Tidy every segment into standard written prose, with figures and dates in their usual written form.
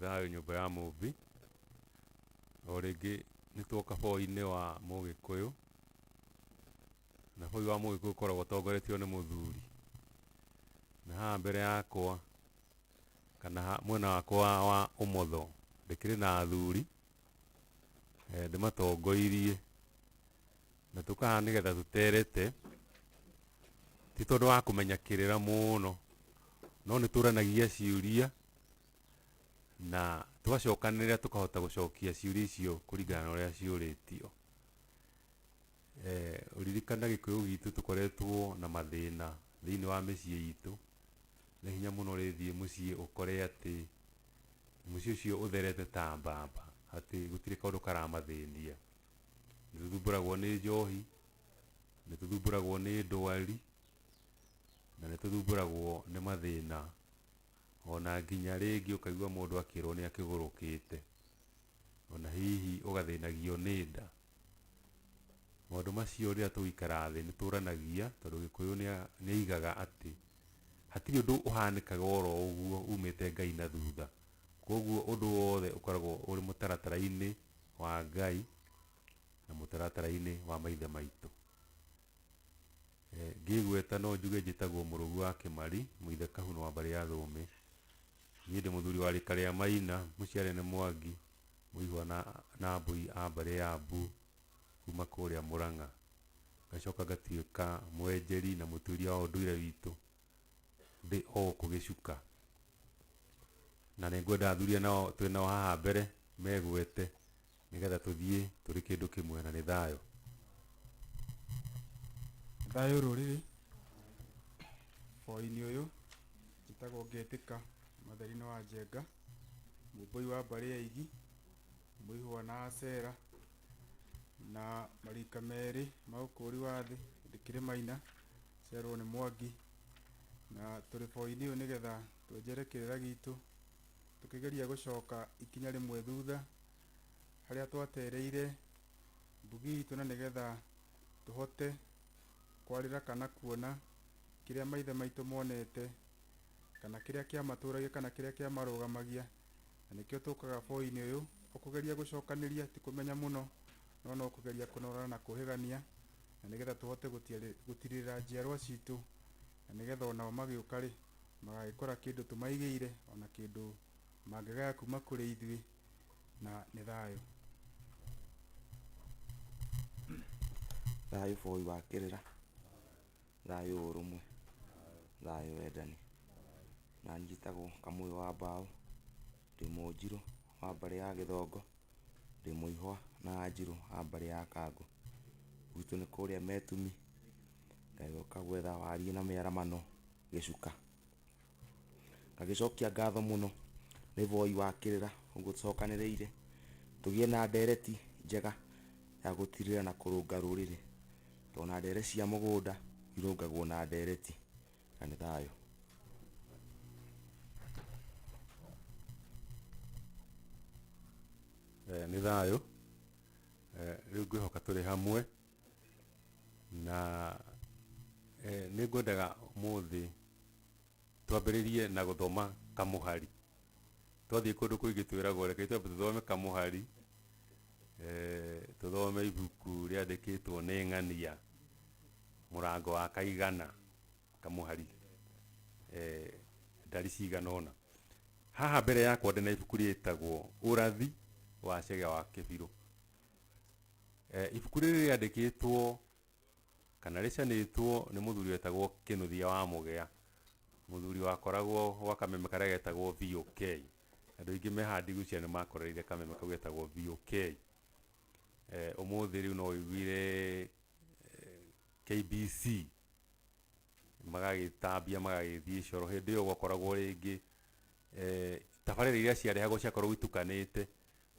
Thayũ nyũmba ya Mũmbi. O rĩngĩ nĩ twoka boi-inĩ wa Mũgĩkũyũ, na boi wa Mũgĩkũyũ ũkoragwo ũtongoretio nĩ mũthuri. Na haha mbere yakwa kana mwena wakwa wa ũmotho ndĩkĩrĩ na athuri, ndĩmatongoirie, na tũka haha nĩgetha tũterete, ti tondũ wa kũmenya kĩrĩra mũno, no nĩ tũranagia ciũria na twacokanĩrĩra tũkahota gũcokia ciũria icio kũringana na ũrĩa ciũrĩtio. Ririkana Gĩkũyũ gitũ tũkoretwo na mathĩna thĩiniĩ wa mĩciĩ itũ, nĩ hinya mũno ũrĩthiĩ mũciĩ ũkore atĩ mũciĩ ũcio ũtherete ta mbamba, atĩ gũtirĩ kaũndũ karamathĩnia. Nĩ tũthumbũragwo nĩ njohi, nĩ tũthumbũragwo nĩ ndwari, na nĩ tũthumbũragwo nĩ mathĩna, ona nginya rĩngĩ ũkaigua mũndũ akĩrwo nĩ akĩgũrũkĩte, ona hihi ũgathĩnagio nĩ nda. Maũndũ macio rĩrĩa tũgũikara thĩ nĩ tũranagia tondũ Gĩkũyũ nĩ aigaga atĩ hatirĩ ũndũ ũhanĩkaga oro ũguo umĩte Ngai na thutha. Koguo ũndũ wothe ũkoragwo ũrĩ mũtaratara-inĩ wa Ngai na mũtaratara-inĩ wa maithe maitũ. Ngĩgweta no njuge njĩtagwo Mũrũgu wa Kĩmari, Mũithe Kahuno wa mbarĩ ya Thũũmĩ. Niĩ ndĩ mũthuri wa rika rĩa Maina, mũciare nĩ Mwangi, Mũihwa na Mbũi a mbarĩ ya Mbu kuma kũrĩa Mũrang'a. Ngacoka ngatuĩka mwenjeri na mũtuĩria wa ũndũire witũ ndĩ o gũkũ Gĩcuka. Na nĩ ngwenda athuri aya nao twĩ nao haha mbere megwete nĩgetha tũthiĩ tũrĩ kĩndũ kĩmwe na nĩ thayũ. Thayũ rũrĩrĩ, hwainĩ ũyũ njĩtagwo Ngetĩka Matheri-inĩ wa Njenga, mũmbũi wa mbarĩ ya Igi, mũihwa na Acera, na marika merĩ ma ũkũri wa thĩ, ndĩkĩrĩ Maina, njiarwo nĩ Mwangi, na tũrĩ hwainĩ ũyũ nĩgetha twenjere kĩrĩra gitũ, tũkĩgeria gũcoka ikinya rĩmwe thutha, harĩa twatereire mbugi itũ na nĩgetha tũhote kwarĩra kana kuona kĩrĩa maithe maitũ monete, kana kĩrĩa kĩamatũragia kana kĩrĩa kĩamarũgamagia, na nĩkĩo tũkaga boi-inĩ ũyũ, o kũgeria gũcokanĩria ti kũmenya mũno, no no kũgeria kũnora na kũhĩgania, na nĩgetha tũhote gũtirĩrĩra njiarwa citũ, na nĩgetha onao magĩũka rĩ, magagĩkora kĩndũ tũmaigĩire, ona kĩndũ mangĩgaya kuma kũrĩ ithuĩ, na nĩ thayũ. Thayũ boi wa kĩrĩra, thayũ ũrũmwe, thayũ wendani. Na niĩ njĩtagwo Kamũyũ wa Mbaũ, ndĩ Mũnjirũ wa mbarĩ ya Gĩthongo, ndĩ Mũihwa na Anjirũ a mbarĩ ya Kangũ. Gwitũ nĩ kũrĩa Metumi, ngagĩũka gwetha wariĩ na mĩaramano Gĩcuka. Ngagĩcokia ngatho mũno nĩ Voi wa kĩrĩra ũguo tũcokanĩrĩire, tũgĩe na ndereti njega ya gũtirĩra na kũrũnga rũrĩrĩ, tondũ ona ndere cia mũgũnda irũngagwo na ndereti, na nĩ thayũ. Nĩ thayũ, rĩu ngwĩhoka tũrĩ hamwe, na nĩ ngwendaga ũmũthĩ twambĩrĩrie na gũthoma kamũhari. Twathiĩ kũndũ kũingĩ twĩragwo reke twambe tũthome kamũhari, tũthome ibuku rĩandĩkĩtwo nĩ Ng'ania, mũrango wa kaigana, kamũhari, ndari cigana ũna. Haha mbere yakwa ndĩna ibuku rĩtagwo Ũrathi wa Chege wa Kĩbirũ. Ibuku rĩrĩ rĩandĩkĩtwo kana rĩcanĩtwo nĩ mũthuri wetagwo Kĩnũthia wa Mũgĩa, mũthuri wakoragwo gwa kameme karĩa getagwo VOK. Andũ aingĩ me haha ndigwĩciria nĩ makorereire kameme kau getagwo VOK. Ũmũthĩ rĩu no ũiguire KBC magagĩtambia magagĩthiĩ coro, hĩndĩ ĩyo gwakoragwo rĩngĩ tabarĩra iria ciarehagwo ciakoragwo itukanĩte,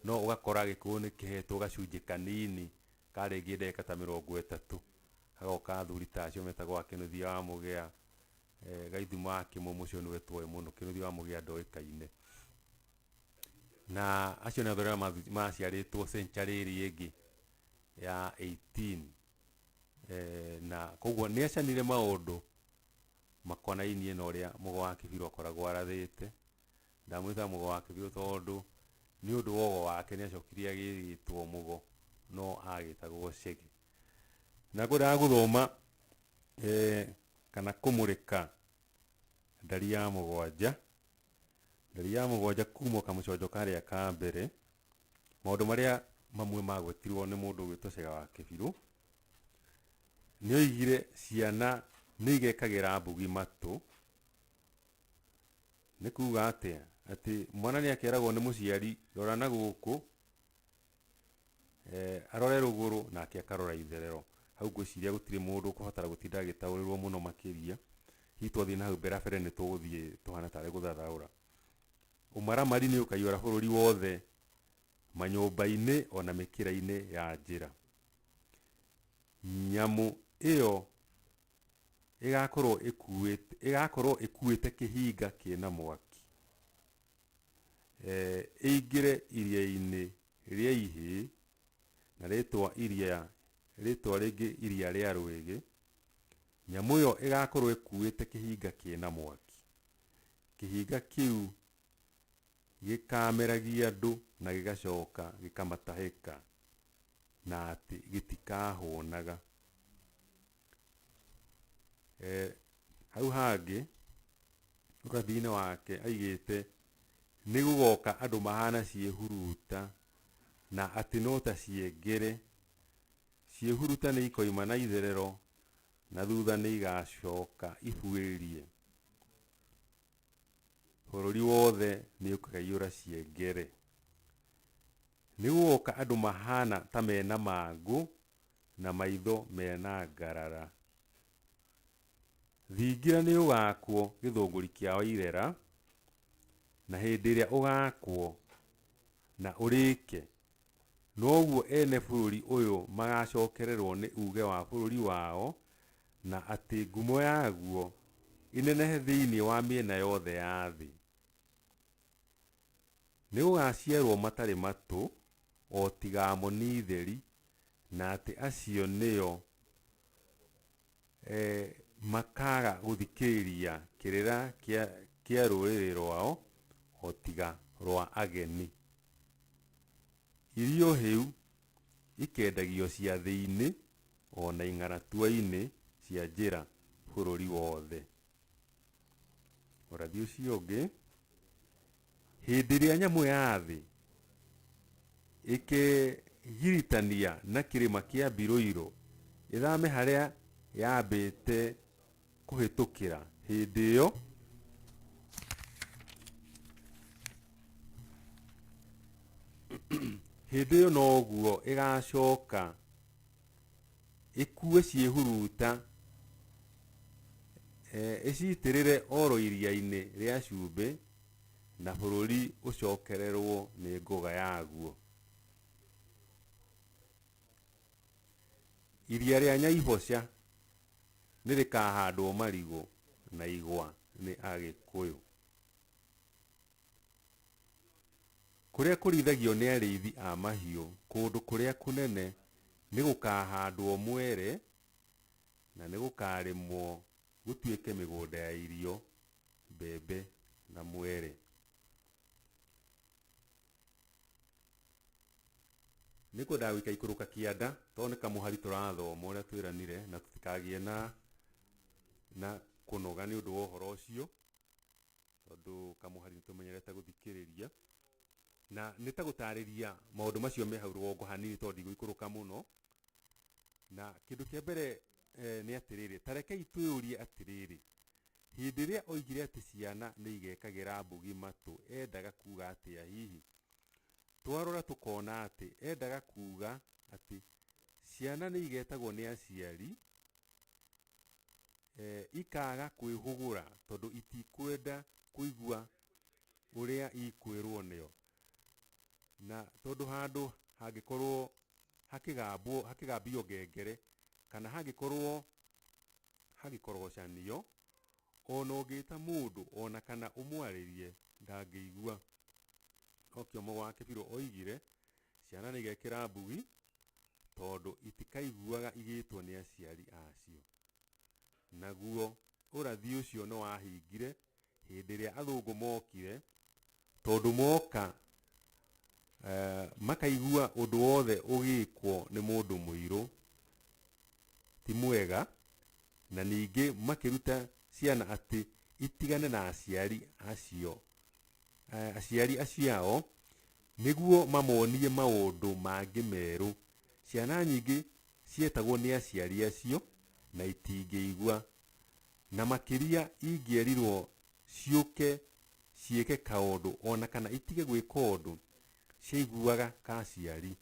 no ũgakora Gĩkũyũ nĩ kĩhetwo gacunjĩ kanini ka rĩngĩ ndagĩka ta mĩrongo ĩtatũ, hagoka athuri ta acio metagwo a Kĩnũthia wa Mũgĩa, Gaithuma wa Kĩmũmũ ũcio nĩwe twoĩ mũno, Kĩnũthia wa Mũgĩa ndoĩkaine. Na acio nĩ athuri arĩa maciarĩtwo century ĩrĩa ĩngĩ ya 18 na koguo nĩ acanire maũndũ makonainie na ũrĩa Mũgo wa Kĩbirũ akoragwo arathĩte. Ndamwĩtaga Mũgo wa Kĩbirũ tondũ nĩ ũndũ wa ũgo wake nĩ acokire agĩgĩtwo Mũgo, no agĩtagwo Chege. Na ngwendaga gũthoma kana kũmũrĩka ndari ya mũgwanja, ndari ya mũgwanja kuma kamũconjo karĩa ka mbere, maũndũ marĩa mamwe magwetirwo nĩ mũndũ ũgwĩtwo Chege wa Kĩbirũ. Nĩ oigire ciana nĩ igekagĩra mbugi matũ. Nĩ kuga atĩa? Atĩ mwana nĩ akeragwo nĩ mũciari rora na gũkũ, arore rũgũrũ nake akarora itherero. Hau ngwĩciria gũtirĩ mũndũ ũkũbatara gũtinda agĩtaũrĩrwo mũno makĩria. Hihi twathiĩ na hau mbere mbere nĩ tũgũthiĩ tũhana tarĩ gũthathaũra. Ũmaramari nĩ ũkaiyũra bũrũri wothe, manyũmba-inĩ ona mĩkĩra-inĩ ya njĩra. Nyamũ ĩyo ĩgakorwo ĩkuĩte, ĩgakorwo ĩkuĩte kĩhinga kĩna mwaki, ĩingĩre iria-inĩ rĩa ihĩĩ, na rĩtwa iria, rĩtwa rĩngĩ iria rĩa rwĩgĩ. Nyamũ ĩyo ĩgakorwo ĩkuĩte kĩhinga kĩna mwaki. Kĩhinga kĩu gĩkameragia andũ na gĩgacoka gĩkamatahĩka, na atĩ gĩtikahũnaga. Hau hangĩ ũrathi-inĩ wake aigĩte nĩ gũgoka andũ mahana ciĩhuruta na atĩ no ta ciengere. Ciĩhuruta nĩ ikoima na itherero na thutha nĩ igacoka ibuĩrie. Bũrũri wothe nĩ ũkaiyũra ciengere. Nĩ gũgoka andũ mahana ta mena mangũ na maitho mena ngarara. Thingira nĩ ũgakwo gĩthũngũri kĩa Wairera, na hĩndĩ ĩrĩa ũgakwo na ũrĩke, noguo ene bũrũri ũyũ magacokererwo nĩ uge wa bũrũri wao, na atĩ ngumo yaguo ĩnenehe thĩinĩ wa mĩena yothe ya thĩ. Nĩ gũgaciarwo matarĩ matũ, o tiga amoni theri, na atĩ acio nĩo makaga gũthikĩrĩria kĩrĩra kĩa rũrĩrĩ rwao, o tiga rwa ageni. Irio hĩu ikendagio ciathĩ-inĩ ona ing'aratua-inĩ cia njĩra bũrũri wothe. Ũrathi ũcio ũngĩ, hĩndĩ ĩrĩa nyamũ ya thĩ ĩkegiritania na kĩrĩma kĩa Mbirũirũ ĩthame harĩa yambĩte kũhĩtũkĩra, hĩndĩ ĩyo hĩndĩ ĩyo noguo ĩgacoka ĩkue ciĩhuruta ĩcitĩrĩre oro iria-inĩ rĩa cumbĩ, na bũrũri ũcokererwo nĩ ngũga yaguo. Iria rĩa Nyaibosha nĩ rĩkahandwo marigũ na igwa nĩ Agĩkũyũ. Kũrĩa kũrĩithagio nĩ arĩithi a mahiũ kũndũ kũrĩa kũnene nĩ gũkahandwo mwere na nĩ gũkarĩmwo gũtuĩke mĩgũnda ya irio, mbembe na mwere. Nĩ ngwendaga gũikaikũrũka kĩanda tondũ nĩ kamũhari tũrathoma ũrĩa twĩranire na tũtikagĩe na kũnoga nĩ ũndũ wa ũhoro ũcio, tondũ kamũhari nĩ tũmenyerete gũthikĩrĩria. Na nĩ ta gũtarĩria maũndũ macio me hau rũgongo hanini tondũ ndigũikũrũka mũno. Na kĩndũ kĩa mbere nĩ atĩrĩrĩ, ta rekei twĩyũrie atĩrĩrĩ, hĩndĩ ĩrĩa oigire atĩ ciana nĩ igekagĩra mbugi matũ, endaga kuga atĩa hihi? Twarora tũkona atĩ endaga kuga atĩ ciana nĩ igetagwo nĩ aciari, ikaga kwĩhũgũra tondũ itikwenda kũigua ũrĩa ikwĩrwo nĩo. Na tondũ handũ hangĩkorwo hakĩgambwo, hakĩgambio ngengere, kana hangĩkorwo hagĩkorogocanio, ona ũngĩta mũndũ ona kana ũmwarĩrie ndangĩigua. Nokĩo Mũgo wa Kĩbirũ oigire, ciana nĩ igekĩra mbugi tondũ itikaiguaga igĩtwo nĩ aciari acio. Naguo ũrathi ũcio nĩ wahingire hĩndĩ ĩrĩa athũngũ mokire. Tondũ moka makaigua ũndũ wothe ũgĩkwo nĩ mũndũ mũirũ ti mwega, na ningĩ makĩruta ciana atĩ itigane na aciari acio, aciari acio ao nĩguo mamonie maũndũ mangĩ merũ. Ciana nyingĩ cietagwo nĩ aciari acio na itingĩigua, na makĩria ingĩerirwo ciũke ciĩke kaũndũ ona kana itige gwĩka ũndũ, ciaiguaga ka aciari.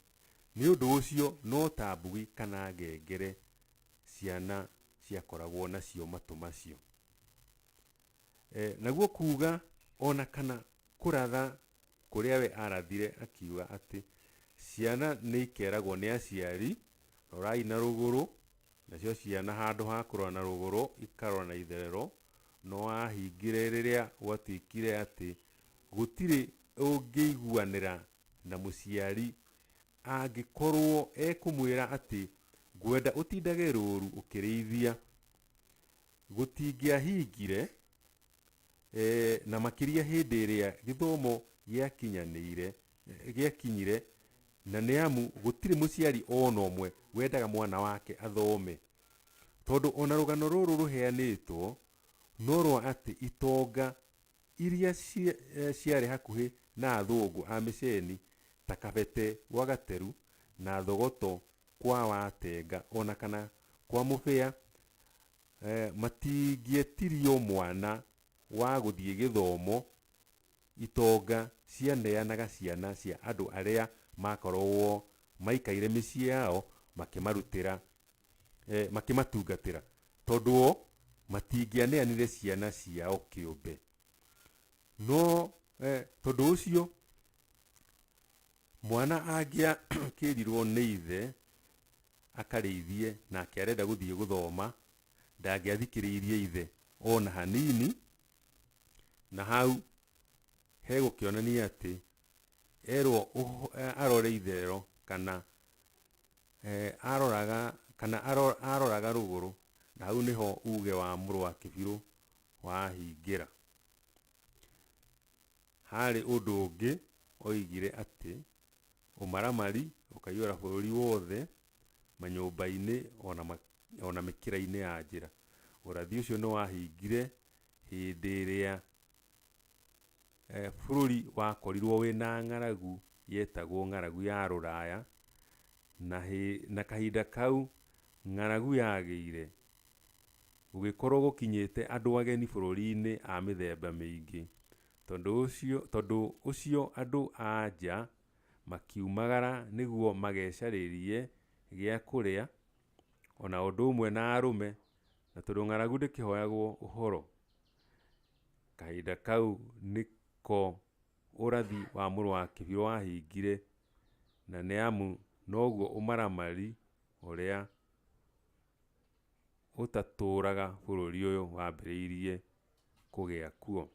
Nĩ ũndũ ũcio no ta mbugi kana ngengere ciana ciakoragwo nacio matũ macio. Naguo kuga ona kana kũratha kũrĩa we arathire akiuga atĩ ciana nĩ ikeragwo nĩ aciari rorai na rũgũrũ, nacio ciana handũ ha kũrora na rũgũrũ ikarora na itherero, no ahingire rĩrĩa gwatuĩkire atĩ gũtirĩ ũngĩiguanĩra na mũciari angĩkorwo ekũmwĩra atĩ ngwenda ũtindage rũru ũkĩrĩithia. Gũtingĩahingire, na makĩria hĩndĩ ĩrĩa gĩthomo gĩakinyanĩire, gĩakinyire, na nĩ amu gũtirĩ mũciari ona ũmwe wendaga mwana wake athome. Tondũ ona rũgano rũrũ rũheanĩtwo no rwa atĩ itonga iria ciarĩ hakuhĩ na athũngũ a mĩceni ta Kabete gwa Gateru na Thogoto kwa Watenga ona kana kwa Mũbĩa, matingĩetirio mwana wa gũthiĩ gĩthomo, itonga cianeanaga ciana cia andũ arĩa makoragwo maikaire mĩciĩ yao makĩmarutĩra, makĩmatungatĩra, tondũ o matingĩaneanire ciana ciao kĩũmbe. No tondũ ũcio mwana angĩakĩrirwo nĩ ithe akarĩithie nake arenda gũthiĩ gũthoma, ndangĩathikĩrĩirie ithe ona hanini, na hau hegũkĩonania atĩ erwo arore itherero kana aroraga kana aroraga rũgũrũ, na hau nĩho uge wa mũrũ wa Kĩbirũ wahingĩra. Harĩ ũndũ ũngĩ oigire atĩ ũmaramari ũkaiyũra bũrũri wothe, manyũmba-inĩ ona mĩkĩra-inĩ ya njĩra. Ũrathi ũcio nĩ wahingire hĩndĩ ĩrĩa bũrũri wakorirwo wĩna ng'aragu yetagwo ng'aragu ya rũraya, na kahinda kau ng'aragu yagĩire gũgĩkorwo gũkinyĩte andũ ageni bũrũri-inĩ a mĩthemba mĩingĩ. Tondũ ũcio andũ a nja makiumagara nĩguo magecarĩrie gĩa kũrĩa, ona ũndũ ũmwe na arũme, na tondũ ng'aragu ndĩkĩhoyagwo ũhoro. Kahinda kau nĩko ũrathi wa mũrũ wa Kĩbirũ wahingire, na nĩ amu noguo ũmaramari ũrĩa ũtatũraga bũrũri ũyũ wambĩrĩirie kũgĩa kuo.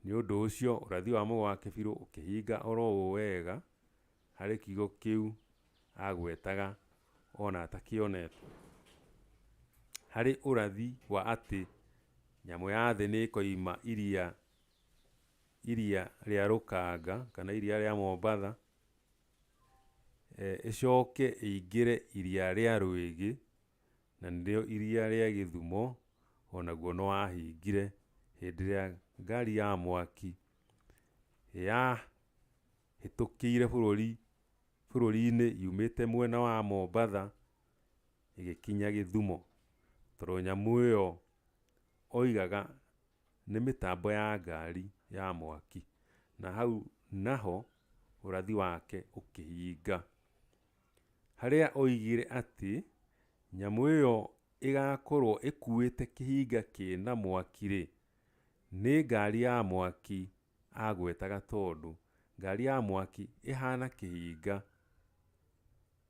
Nĩ ũndũ ũcio ũrathi wa mũrũ wa Kĩbirũ ũkĩhinga oro ũũ wega harĩ kiugo kĩu agwetaga ona atakĩonete. Harĩ ũrathi wa atĩ nyamũ ya thĩ nĩ ĩkoima iria, iria rĩa rũkanga kana iria rĩa Mombatha, ĩcoke ĩingĩre iria rĩa Rwĩgĩ, na nĩrĩo iria rĩa Gĩthumo, onaguo nĩ wahingire hĩndĩ ĩrĩa ngari ya mwaki yahĩtũkĩire bũrũri-inĩ yumĩte mwena wa Mombatha ĩgĩkinya Gĩthumo. Tondũ nyamũ ĩyo oigaga nĩ mĩtambo ya ngari ya mwaki. Na hau naho ũrathi wake ũkĩhinga. Harĩa oigire atĩ nyamũ ĩyo ĩgakorwo ĩkuĩte kĩhinga kĩna mwaki-rĩ, nĩ ngari ya mwaki agwetaga, tondũ ngari ya mwaki ĩhana kĩhinga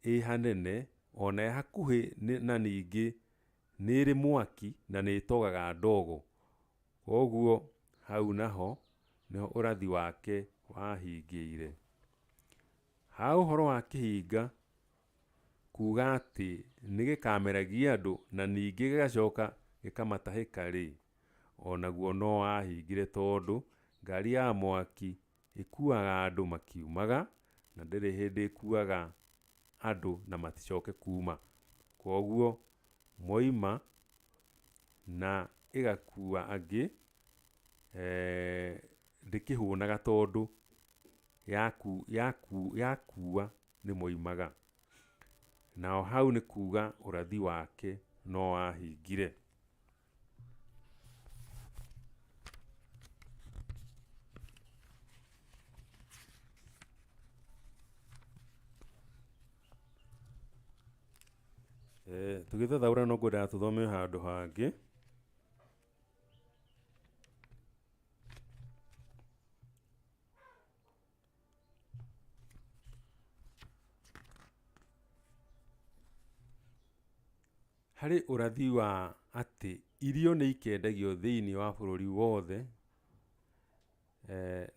ĩ hanene ona ĩ hakuhĩ, na ningĩ nĩ ĩrĩ mwaki na nĩ ĩtogaga ndogo. Koguo hau naho nĩho ũrathi wake wahingĩire. Ha ũhoro wa kĩhinga kuga atĩ nĩ gĩkameragia andũ na ningĩ gĩgacoka gĩkamatahĩka-rĩ, onaguo no wahingire tondũ Ngari ya mwaki ĩkuaga andũ makiumaga, na ndĩrĩ hĩndĩ ĩkuaga andũ na maticoke kuma. Koguo moima na ĩgakua angĩ, ndĩkĩhũnaga tondũ yakua nĩ moimaga. Naho hau nĩ kuga ũrathi wake no wahingire. Tũgĩthathaũra no ngwendaga tũthome handũ hangĩ. Harĩ ũrathi wa atĩ irio nĩ ikendagio thĩiniĩ wa bũrũri wothe,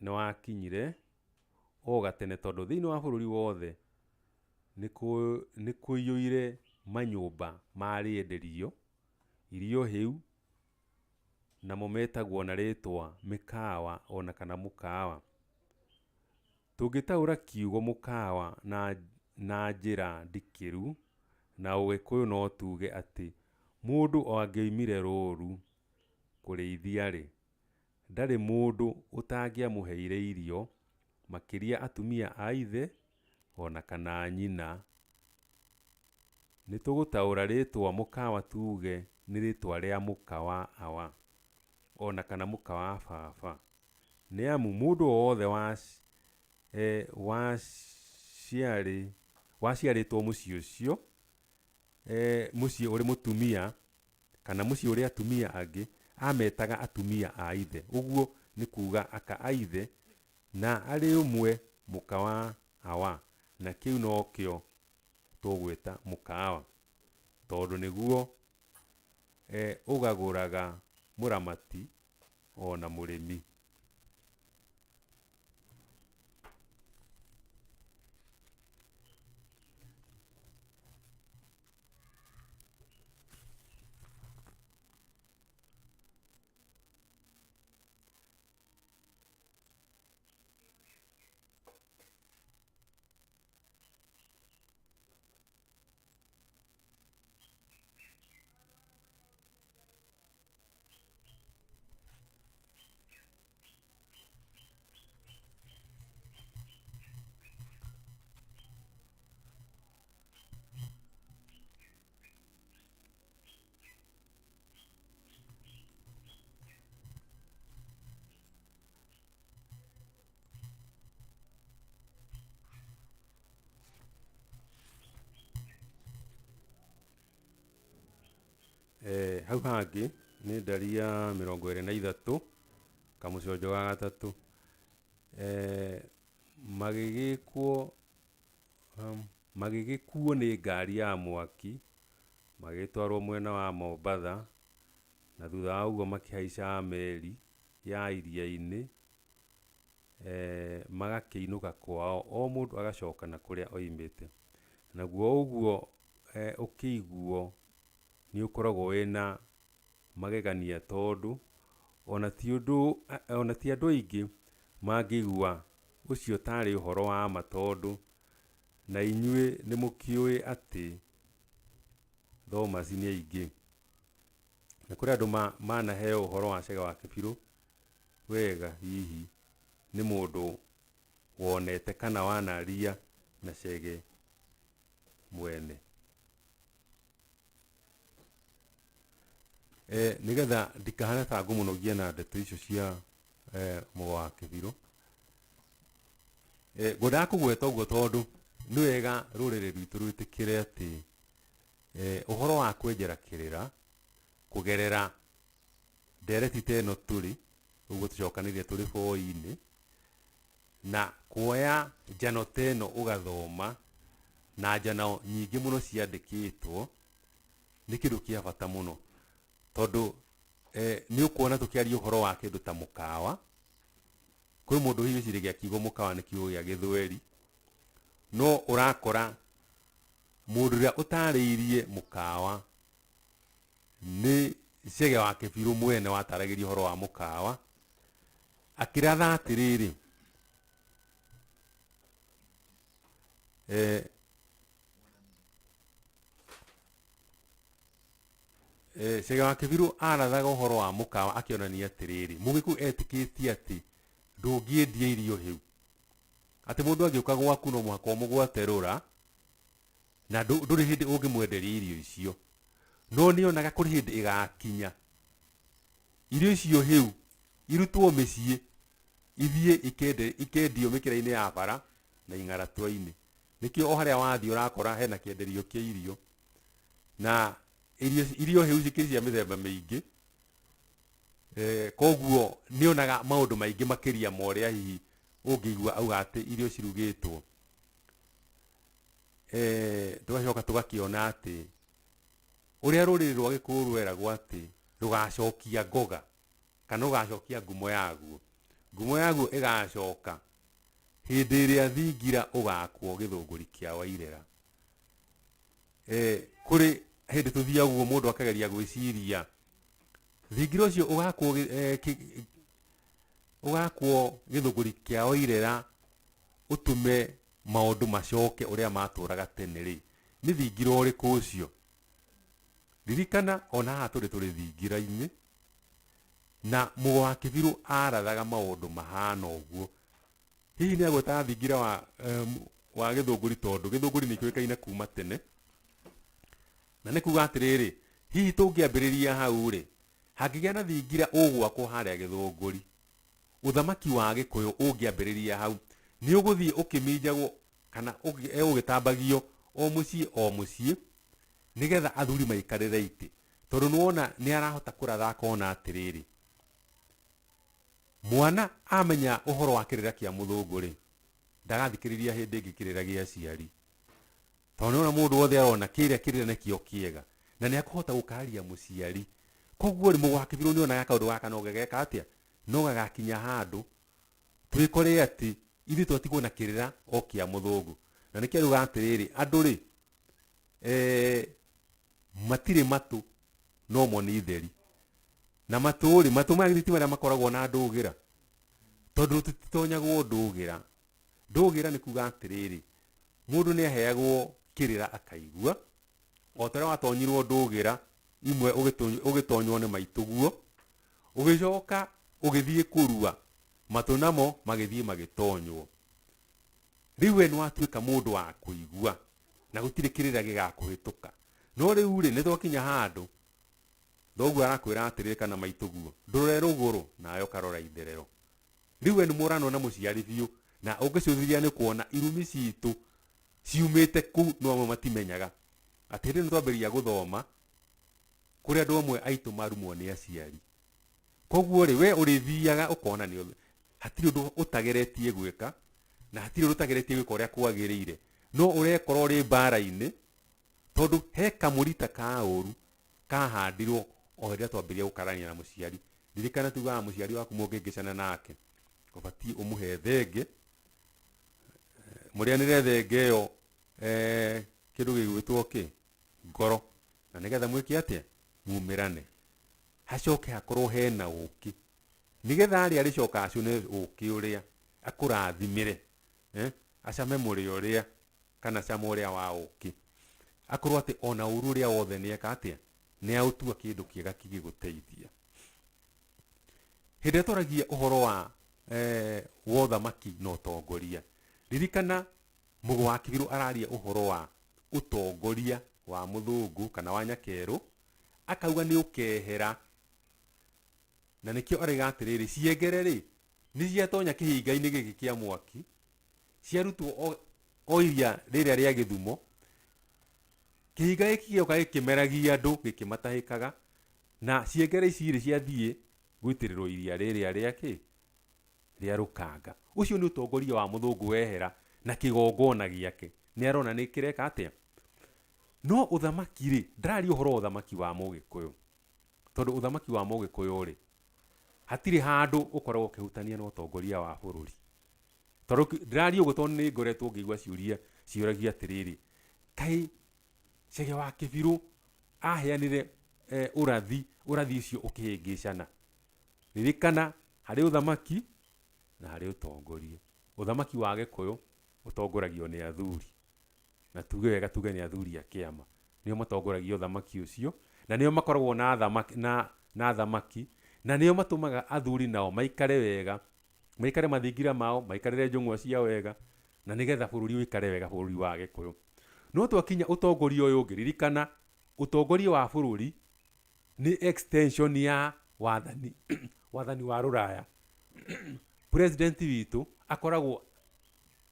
nĩ wakinyire o gatene tondũ thĩiniĩ wa bũrũri wothe nĩ kũiyũire manyũmba ma rĩenderio, irio hĩu, namo metagwo na rĩtwa mĩkawa ona kana mũkawa. Tũngĩtaũra kiugo mũkawa na njĩra ndikĩru na ũgĩkũyũ no tuge atĩ, mũndũ o angĩoimire rũru kũrĩithia rĩ, ndarĩ mũndũ ũtangĩamũheire irio, makĩria atumia a ithe ona kana nyina. Nĩ tũgũtaũra rĩtwa mũkawa tuge nĩ rĩtwa rĩa mũka wa awa ona kana mũka wa baba. Nĩ amu mũndũ o wothe waciarĩtwo mũciĩ ũcio, mũciĩ ũrĩ mũtumia kana mũciĩ ũrĩ atumia angĩ, ametaga atumia a ithe. Ũguo nĩ kuga aka a ithe na arĩ ũmwe mũka wa awa, na kĩu nokĩo tũgwĩta mũkawa, tondũ nĩguo ũgagũraga mũramati ona mũrĩmi. Hau hangĩ nĩ ndari ya 23 kamũconjo ga gatatũ. Magĩgĩkwo magĩgĩkuo nĩ ngari ya mwaki magĩtwarwo mwena wa Mombatha, na thutha wa ũguo makĩhaica meri ya iria-inĩ, magakĩinũka kwao, o mũndũ agacoka na kũrĩa oimĩte. Naguo ũguo ũkĩiguo nĩ ũkoragwo wĩna magegania tondũ ona ti ũndũ ona ti andũ aingĩ mangĩigua ũcio tarĩ ũhoro wa ma tondũ na inyuĩ nĩ mũkĩũĩ atĩ Thomas nĩ aingĩ. Na kũrĩ andũ manaheo ũhoro wa Chege wa Kĩbirũ wega hihi nĩ mũndũ wonete kana wanaria na Chege mwene. Nĩgetha ndikahane ta ngũmũnogia na ndeto icio cia Mũgo wa Kĩbirũ, ngwendaga kũgweta ũguo tondũ nĩ wega rũrĩrĩ rwitũ rwĩtĩkĩre atĩ ũhoro wa kwenjera kĩrĩra kũgerera ndereti ta ĩno tũrĩ, ũguo tũcokanĩrĩire tũrĩ boi-inĩ, na kuoya njano ta ĩno ũgathoma, na njano nyingĩ mũno ciandĩkĩtwo, nĩ kĩndũ kĩa bata mũno. Tondũ nĩ ũkuona tũkĩaria ũhoro wa kĩndũ ta mũkawa, kwĩ mũndũ hihi wĩciragia kiugo mũkawa nĩ kiugo gĩa gĩthweri, no ũrakora mũndũ ũrĩa ũtarĩirie mũkawa nĩ Chege wa Kĩbirũ mwene wataragĩria ũhoro wa mũkawa. Akĩratha atĩrĩrĩ, eh, eh, Chege wa Kĩbirũ arathaga ũhoro wa mũkawa akĩonania atĩrĩrĩ, Mũgĩkũyũ etĩkĩtie atĩ ndũngĩendia irio hĩu, atĩ mũndũ angĩũka gwaku no mũhaka ũmũgwate rũra, na ndũrĩ hĩndĩ ũngĩmwenderia irio icio. No nĩonaga kũrĩ hĩndĩ ĩgakinya irio icio hĩu irutwo mĩciĩ ithiĩ ikendio mĩkĩra-inĩ ya bara na ing'aratua-inĩ. Nĩkĩo o harĩa wathiĩ ũrakora hena kĩenderio kĩa irio, na irio hĩu cikĩrĩ cia mĩthemba mĩingĩ. Koguo nĩonaga maũndũ maingĩ makĩria ma ũrĩa hihi ũngĩigua auga atĩ irio cirugĩtwo. Tũgacoka tũgakĩona atĩ ũrĩa rũrĩrĩ rwa Gĩkũyũ rweragwo atĩ rũgacokia ngoga kana rũgacokia ngumo yaguo, ngumo yaguo ĩgacoka hĩndĩ ĩrĩa thingira ũgakwo gĩthũngũri kĩa Wairera. Kũrĩ hĩndĩ tũthiaga ũguo mũndũ akageria gwĩciria thingira ũcio ũgakwo gĩthũngũri kĩa Wairera ũtũme maũndũ macoke ũrĩa matũraga tene rĩ, nĩ thingira ũrĩkũ ũcio? Ririkana ona haha tũrĩ tũrĩ thingira-inĩ, na Mũgo wa Kĩbirũ arathaga maũndũ mahana ũguo. Hihi nĩ agwetaga thingira wa gĩthũngũri tondũ gĩthũngũri nĩ kĩũĩkaine kuma tene. Na nĩ kuga atĩrĩrĩ, hihi tũngĩambĩrĩria hau rĩ, hangĩgĩa na thingira ũgwakwo harĩa gĩthũngũri, ũthamaki wa Gĩkũyũ ũngĩambĩrĩria hau, nĩ ũgũthiĩ ũkĩminjagwo kana ũgĩtambagio o mũciĩ o mũciĩ, nĩgetha athuri maikarĩre itĩ. Tondũ nĩwona nĩ arahota kũratha akona atĩrĩrĩ, mwana amenya ũhoro wa kĩrĩra kĩa mũthũngũ rĩ, ndagathikĩrĩria hĩndĩ ĩngĩ kĩrĩra gĩa aciari. Tondũ nĩwona mũndũ wothe arona kĩrĩa kĩrĩra nĩkĩo kĩega, na nĩ akũhota gũkaria mũciari. Koguo rĩ, Mũgo wa Kĩbirũ nĩonaga kaũndũ gaka no gageka atĩa? No gagakinya handũ twĩkore atĩ ithuĩ twatigwo na kĩrĩra o kĩa mũthũngũ. Na nĩkĩo arauga atĩrĩrĩ, andũ rĩ, matirĩ matũ no mo nĩ itheri. Na matũ rĩ, matũ maya githĩ ti marĩa makoragwo na ndũgĩra? Tondũ tũtitonyagwo ndũgĩra. Ndũgĩra nĩ kuga atĩrĩrĩ, mũndũ nĩ aheagwo kĩrĩra akaigua, o ta ũrĩa watonyirwo ndũgĩra imwe ũgĩtonywo nĩ maitũguo, ũgĩcoka ũgĩthiĩ kũrua, matũ namo magĩthiĩ magĩtonywo. Rĩu we nĩ watuĩka mũndũ wa kũigua, na gũtirĩ kĩrĩra gĩgakũhĩtũka. No rĩu rĩ, nĩ twakinya handũ, thoguo arakwĩra atĩrĩrĩ kana maitũguo, ndũrore rũgũrũ, nawe ũkarora itherero. Rĩu we nĩ mũranwo na mũciari biũ, na ũngĩcũthĩrĩria nĩ kuona irumi citũ ciumĩte kũu, no amwe matimenyaga. Atĩ hĩndĩ ĩno twambĩrĩria gũthoma, kũrĩ andũ amwe aitũ marumwo nĩ aciari. Koguo rĩ, we ũrĩthiaga ũkona nĩ hatirĩ ũndũ ũtageretie gwĩka, na hatirĩ ũndũ ũtageretie gwĩka ũrĩa kwagĩrĩire. No ũrekora ũrĩ mbara-inĩ, tondũ he kamũrita ka ũru kahandirwo o hĩndĩ ĩrĩa twambĩrĩria gũkararania na mũciari. Ririkana tugaga mũciari waku mũngĩngĩcana nake, ũbatiĩ ũmũhe thenge, mũrĩanĩre thenge ĩyo, kĩndũ gĩgwĩtwo kĩ? Ngoro. Na nĩgetha mwĩke atĩa? Mumĩrane. Hacoke hakorwo hena ũkĩ. Nĩgetha arĩa arĩcoka acũne ũkĩ ũrĩa, akũrathimĩre, acame mũrĩo ũrĩa, kana cama ũrĩa wa ũkĩ. Akorwo atĩ ona ũru ũrĩa wothe nĩeka atĩa? Nĩ aũtua kĩndũ kĩega kĩngĩgũteithia. Hĩndĩ ĩrĩa twaragia ũhoro wa ũthamaki na ũtongoria, ririkana Mũgo wa Kĩbirũ araria ũhoro wa ũtongoria wa mũthũngũ kana wa nyakerũ, akauga nĩ ũkehera. Na nĩkĩo arauga atĩrĩrĩ, ciengere rĩ, nĩ ciatonya kĩhinga-inĩ gĩkĩ kĩa mwaki, ciarutwo o iria rĩrĩa rĩa Gĩthumo, kĩhinga gĩkĩ gĩoka gĩkĩmeragia andũ, gĩkĩmatahĩkaga, na ciengere ici rĩ, ciathiĩ gũitĩrĩrwo iria rĩrĩa rĩa kĩ? Rĩa rũkanga. Ũcio nĩ ũtongoria wa mũthũngũ wehera na kĩgongona gĩake. Nĩ arona nĩ kĩreka atĩa? No ũthamaki rĩ, ndararia ũhoro wa ũthamaki wa Mũgĩkũyũ. Tondũ ũthamaki wa Mũgĩkũyũ rĩ, hatirĩ handũ ũkoragwo ũkĩhutania na ũtongoria wa bũrũri. Tondũ ndĩraria ũguo tondũ nĩ ngoretwo ngĩigua ciũria ciũragia atĩrĩrĩ, kaĩ Chege wa Kĩbirũ aheanire ũrathi, ũrathi ũcio ũkĩhĩngĩcana. Ririkana harĩ ũthamaki na harĩ ũtongoria. Ũthamaki wa Gĩkũyũ ũtongoragio nĩ athuri, na tuge wega tuge nĩ athuri a kĩama, nĩo matongoragia ũthamaki ũcio, na nĩo makoragwo na athamaki, na, na athamaki, na nĩo matũmaga athuri nao maikare wega, maikare mathingira mao, maikarĩre njũng'wa ciao wega, na nĩgetha bũrũri ũikare wega, bũrũri wa Gĩkũyũ. No twakinya ũtongoria ũyũ ũngĩ, ririkana ũtongoria wa bũrũri nĩ extension ya wathani, wathani wa rũraya. President witũ akoragwo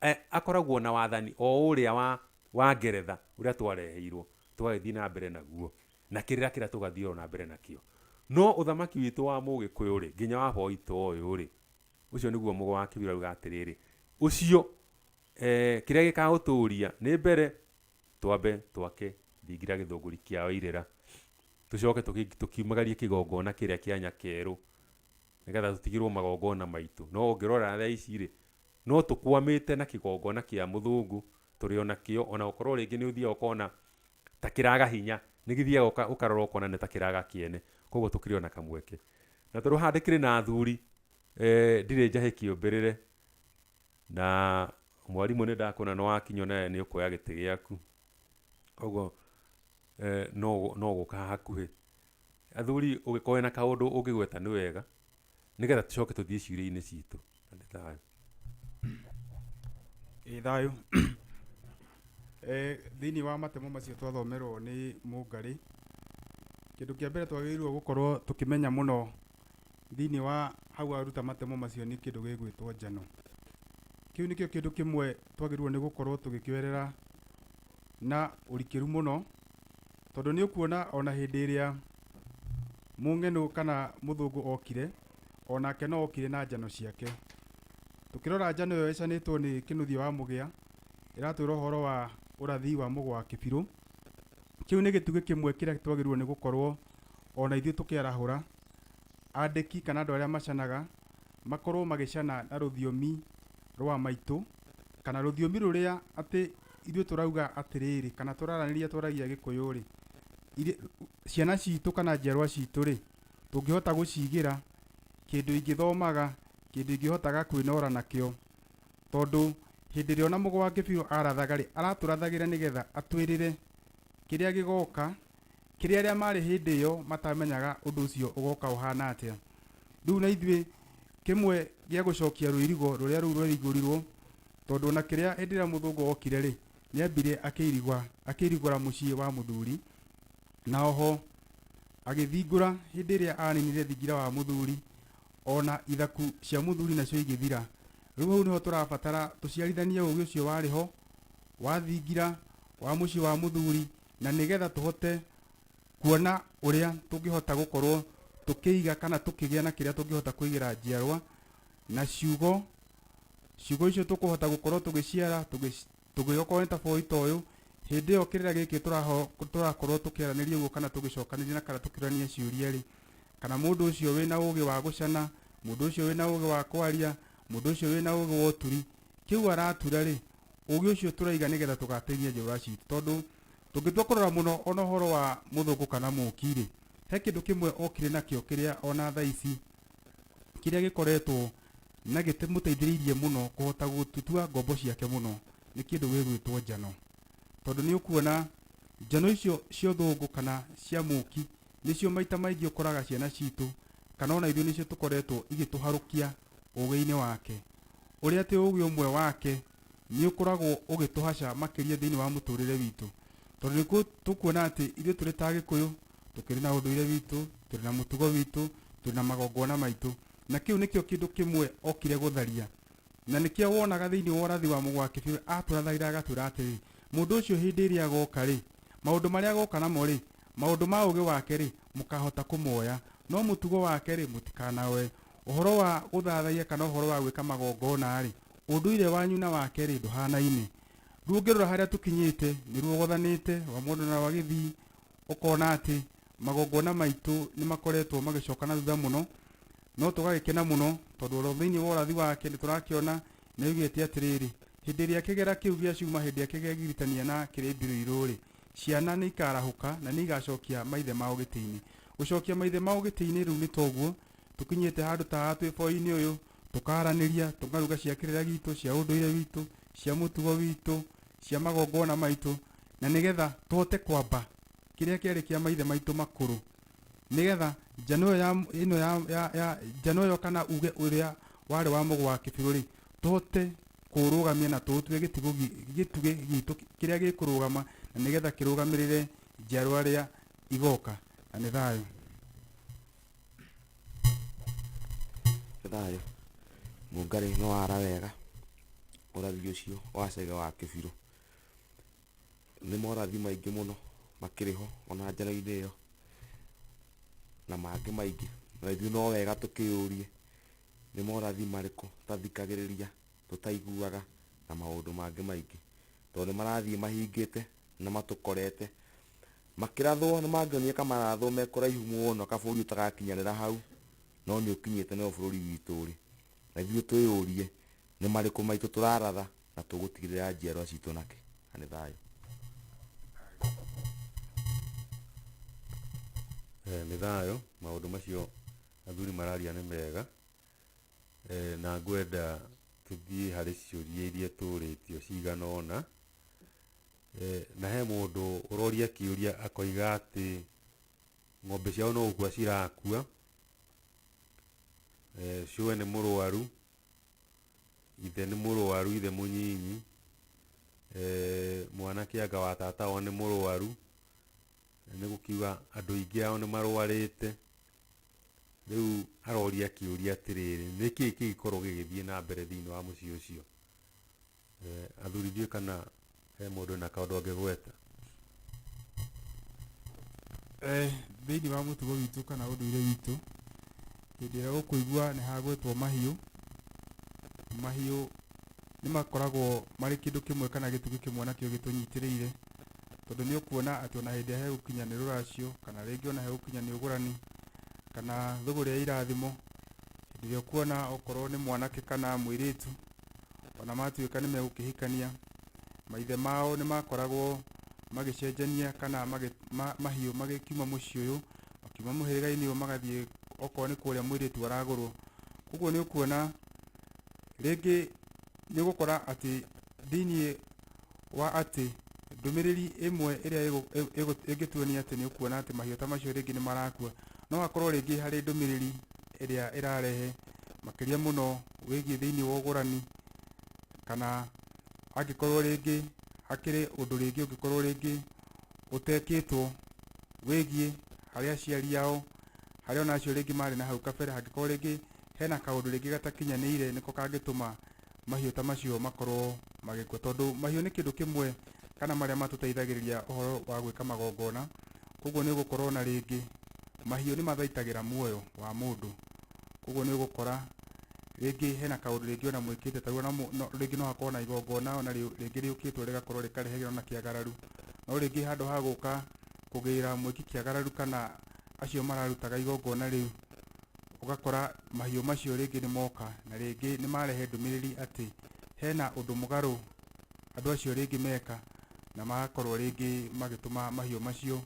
eh, akoragwo na wathani o ũrĩa wa, wa Ngeretha ũrĩa twareheirwo tũgagĩthiĩ na mbere naguo na kĩrĩra kĩrĩa tũgathiĩ o na mbere nakĩo. No ũthamaki witũ wa Mũgĩkũyũ rĩ, nginya wa boito ũyũ rĩ, ũcio nĩguo Mũgo wa Kĩbira auga atĩrĩrĩ, ũcio eh, kĩrĩa gĩkaũtũria nĩ mbere twambe twake thingira gĩthũngũri kĩa Wairĩra, tũcoke tũkiumagarie kĩgongona kĩrĩa kĩa Nyakerũ nĩgetha tũtigĩrwo magongona maitũ. No ũngĩrora thaa ici rĩ, no tũkwamĩte na kĩgongona kĩa mũthũngũ tũrĩ o nakĩo, ona gũkorwo rĩngĩ nĩ ũthiaga ũkona ta kĩraga hinya, nĩ gĩthiaga ũkarora ũkona nĩ ta kĩraga kĩene, koguo tũkĩrĩ o na kamweke. Na tondũ haha ndĩkĩrĩ na athuri, eh, ndirĩ njahĩ kĩũmbĩrĩre, na mwarimũ nĩ ndakuona nĩ wakinya nawe nĩ ũkuoya gĩtĩ gĩaku, koguo eh, no no gũka hakuhĩ. Athuri ũngĩkorwo wĩna kaũndũ ũngĩgweta nĩ wega, nĩgetha tũcoke tũthiĩ ciũria-inĩ citũ. Na nĩ thayũ. Ĩ thayũ. Thĩinĩ wa matemo macio twathomerwo nĩ Mũngarĩ, kĩndũ kĩa mbere twagĩrĩirwo gũkorwo tũkĩmenya mũno thĩinĩ wa hau aruta matemo macio nĩ kĩndũ gĩgwĩtwo njano. Kĩu nĩkĩo kĩndũ kĩmwe twagĩrĩirwo nĩ gũkorwo tũgĩkĩoerera na ũrikĩru mũno, tondũ nĩ ũkuona ona hĩndĩ ĩrĩa mũng'enũ kana mũthũngũ okire, onake no okire na njano ciake. Tũkĩrora njano ĩyo ĩcanĩtwo nĩ Kĩnuthia wa Mũgĩa, ĩratwĩra ũhoro wa ũrathi wa Mũgo wa Kĩbirũ. Kĩu nĩ gĩtugĩ kĩmwe kĩrĩa twagĩrĩirwo nĩ gũkorwo ona ithuĩ tũkĩarahũra andĩki kana andũ arĩa macanaga, makorwo magĩcana na rũthiomi rwa maitũ, kana rũthiomi rũrĩa atĩ ithuĩ tũrauga atĩrĩrĩ, kana tũraranĩria twaragia Gĩkũyũ rĩ, ciana citũ kana njiarwa citũ rĩ, tũngĩhota gũcigĩra kĩndũ ingĩthomaga, kĩndũ ingĩhotaga kwĩnora nakĩo, tondũ hĩndĩ ĩrĩa ona Mũgo wa Kĩbirũ arathaga rĩ, aratũrathagĩra nĩgetha atwĩrĩre kĩrĩa gĩgoka, kĩrĩa arĩa marĩ hĩndĩ ĩyo matamenyaga ũndũ ũcio ũgoka ũhana atĩa. Rĩu na ithuĩ kĩmwe gĩa gũcokia rũirigo rũrĩa rũu rwairigũrirwo, tondũ ona kĩrĩa hĩndĩ ĩrĩa mũthũngũ okire rĩ, nĩambire akĩirigũra mũciĩ wa mũthuri, na oho agĩthingũra hĩndĩ ĩrĩa aninire thingira wa mũthuri, ona ithaku cia mũthuri nacio igĩthira. Rĩu hau nĩho tũrabatara tũciarithanie ũgĩ ũcio warĩ ho wa thingira wa mũciĩ wa mũthuri, na nĩgetha tũhote kuona ũrĩa tũngĩhota gũkorwo tũkĩiga kana tũkĩgĩa na kĩrĩa tũngĩhota kũigĩra njiarwa, na ciugo ciugo icio tũkũhota gũkorwo tũgĩciara tũgĩokorwo nĩ ta boita ũyũ, hĩndĩ ĩyo kĩrĩra gĩkĩ tũrakorwo tũkĩaranĩria ũguo kana tũgĩcokanĩria na kana tũkĩũrania ciũria rĩ, kana mũndũ ũcio wĩna ũgĩ wa gũcana, mũndũ ũcio wĩna ũgĩ wa kwaria, mũndũ ũcio wĩna ũgĩ wa ũturi, kĩu aratura rĩ, ũgĩ ũcio tũraiga nĩgetha tũgateithia njiarwa citũ, tondũ tũngĩtua kũrora mũno ona ũhoro wa mũthũngũ kana mũki rĩ, he kĩndũ kĩmwe okire nakĩo kĩrĩa ona thaa ici kĩrĩa gĩkoretwo na gĩtĩmũteithĩrĩirie mũno kũhota gũtutua ngombo ciake mũno, nĩ kĩndũ gĩgwĩtwo njano. Tondũ nĩ ũkuona njano icio cia ũthũngũ kana cia mũki nĩcio maita maingĩ ũkoraga ciana citũ kana ona ithuĩ nĩcio tũkoretwo igĩtũharũkia ũgĩ-inĩ wake, ũrĩa atĩ ũgĩ ũmwe wake nĩ ũkoragwo ũgĩtũhaca makĩria thĩinĩ wa mũtũrĩre witũ, tondũ nĩ tũkuona atĩ ithuĩ tũrĩ ta Agĩkũyũ tũkĩrĩ na ũndũire witũ, tũrĩ na mũtugo witũ, tũrĩ na magongona maitũ, na kĩu nĩkĩo kĩndũ kĩmwe okire gũtharia, na nĩkĩo wonaga thĩinĩ wa ũrathi wa Mũgo wa Kĩbirũ atũrathagĩra agatwĩra atĩrĩ, mũndũ ũcio hĩndĩ ĩrĩa agoka rĩ, maũndũ marĩa agoka namo rĩ, maũndũ ma ũgĩ wake rĩ, mũkahota kũmoya, no mũtugo wake rĩ, mũtikanaoe. Ũhoro wa gũthathaiya kana ũhoro wa gwĩka magongona rĩ, ũndũire wanyu na wake rĩ, ndũhanaine. Rĩu ũngĩrora harĩa tũkinyĩte nĩ ruogothanĩte rwa mũndũ na rwa gĩthii, ũkona atĩ magongona maitũ nĩ makoretwo magĩcoka na thutha mũno, no tũgagĩkena mũno tondũ oro thĩinĩ wa ũrathi wake nĩ tũrakĩona nĩ augĩte atĩrĩrĩ, hĩndĩ ĩrĩa kĩgera kĩu gĩa cuma, hĩndĩ ĩrĩa kĩgegiritania na kĩrĩmbirũ rĩ, ciana nĩ ikarahũka na nĩ igacokia maithe mao gĩtĩ-inĩ. Gũcokia maithe mao gĩtĩ-inĩ rĩu nĩ toguo tũkinyĩte handũ ta haha twĩ boi-inĩ ũyũ, Tũkaranĩria, tũkaruga cia kĩrĩra gitũ, cia ũndũire witũ, cia mũtugo witũ, cia magongona maitũ, na nĩgetha tũhote kwamba kĩrĩa kĩarĩ kĩa maithe maitũ makũrũ, nĩgetha njano ĩyo ya ĩno ya, ya, ya njano ĩyo kana uge ũrĩa warĩ wa Mũgo wa Kĩbirũ rĩ, tũhote kũũrũgamia na tũũtue gĩtugĩ gitũ kĩrĩa gĩkũrũgama, na nĩgetha kĩrũgamĩrĩre njiarwa arĩa igoka. Na nĩ thayũ. Nĩ thayũ. Mũngarĩ nĩ wara wega ũrathi ũcio wa Chege wa Kĩbirũ. Nĩ morathi maingĩ mũno makĩrĩ ho ona njano-inĩ ĩyo na mangĩ maingĩ. Na ithuĩ no wega tũkĩyũrie nĩ morathi marĩkũ tũtathikagĩrĩria, tũtaiguaga na maũndũ mangĩ maingĩ. Tondũ nĩ marathiĩ mahingĩte na matũkorete. Makĩrathwo nĩ mangĩonire ka marathwo me kũraihu mũno kabũrũri ũtagakinyanĩra hau, no nĩ ũkinyĩte nĩguo bũrũri witũ ũrĩ. Na ithuĩ twĩyũrie nĩ marĩkũ maitũ tũraratha na tũgũtigĩrĩra njiarwa citũ nakĩ. Na nĩ thayũ. Nĩ thayũ. Maũndũ macio athuri mararia nĩ mega. Na ngwenda tũthiĩ harĩ ciũria iria tũrĩtio cigana ũna. Na he mũndũ ũroria kĩũria akoiga atĩ ng'ombe ciao no gũkua cirakua, cũwe nĩ mũrwaru, ithe nĩ mũrwaru, ithe mũnyinyi, mwanake anga wa tata wao nĩ mũrwaru, nĩ gũkiuga andũ aingĩ ao nĩ marwarĩte. Rĩu aroria kĩũria atĩrĩrĩ, nĩkĩĩ kĩngĩkorwo gĩgĩthiĩ na mbere thĩinĩ wa mũciĩ ũcio? Athuri, ndiũĩ kana he mũndũ na kaũndũ angĩgweta. Thĩinĩ wa mũtugo witũ kana ũndũire witũ, hĩndĩ ĩrĩa ũkũigua nĩ hagwetwo mahiũ, mahiũ nĩ makoragwo marĩ kĩndũ kĩmwe kana gĩtugĩ kĩmwe nakĩo gĩtũnyitĩrĩire, tondũ nĩ ũkuona atĩ ona hĩndĩ ĩrĩa hegũkinya nĩ rũracio, kana rĩngĩ ona hegũkinya nĩ ũgũrani, kana thũgũrĩ ya irathimo, hĩndĩ ĩrĩa ũkuona okorwo nĩ mwanake kana mũirĩtu, ona matuĩka nĩ megũkĩhikania, maithe mao nĩ makoragwo magĩcenjania kana mahiũ magĩkiuma mũciĩ ũyũ, makiuma mũhĩrĩga-inĩ ũyũ magathiĩ okorwo nĩ kũrĩa mũirĩtu aragũrwo. Koguo nĩ ũkuona rĩngĩ nĩ ũgũkora atĩ thĩiniĩ wa atĩ ndũmĩrĩri ĩmwe ĩrĩa ĩngĩtuonia atĩ nĩ ũkuona atĩ mahiũ ta macio rĩngĩ nĩ marakua, no hakorwo rĩngĩ harĩ ndũmĩrĩri ĩrĩa ĩrarehe makĩria mũno wĩgiĩ thĩiniĩ wa ũgũrani, kana angĩkorwo rĩngĩ hakĩrĩ ũndũ rĩngĩ ũngĩkorwo rĩngĩ ũtekĩtwo wĩgiĩ harĩ aciari ao, harĩa ona acio rĩngĩ marĩ na hau kabere, hangĩkorwo rĩngĩ hena kaũndũ rĩngĩ gatakinyanĩire nĩko kangĩtũma mahiũ ta macio makorwo magĩkua. Tondũ mahiũ nĩ kĩndũ kĩmwe kana marĩa matũteithagĩrĩria ũhoro wa gwĩka magongona. Koguo nĩ ũgũkorwo na rĩngĩ mahiũ nĩ mathaitagĩra muoyo wa mũndũ. Koguo nĩ ũgũkora rĩngĩ hena kaũndũ rĩngĩ ona mwĩkĩte tarĩu ona rĩngĩ no hakorwo na igongona ona rĩngĩ rĩũkĩtwo rĩgakorwo rĩkarehe ona kĩagararu, no rĩngĩ handũ ha gũka kũgĩra mwĩki kĩagararu kana acio mararutaga igongona rĩu, ũgakora mahiũ macio rĩngĩ nĩ moka na rĩngĩ nĩ marehe ndũmĩrĩri atĩ hena ũndũ mũgarũ andũ acio rĩngĩ meka, na magakorwo rĩngĩ magĩtũma mahiũ macio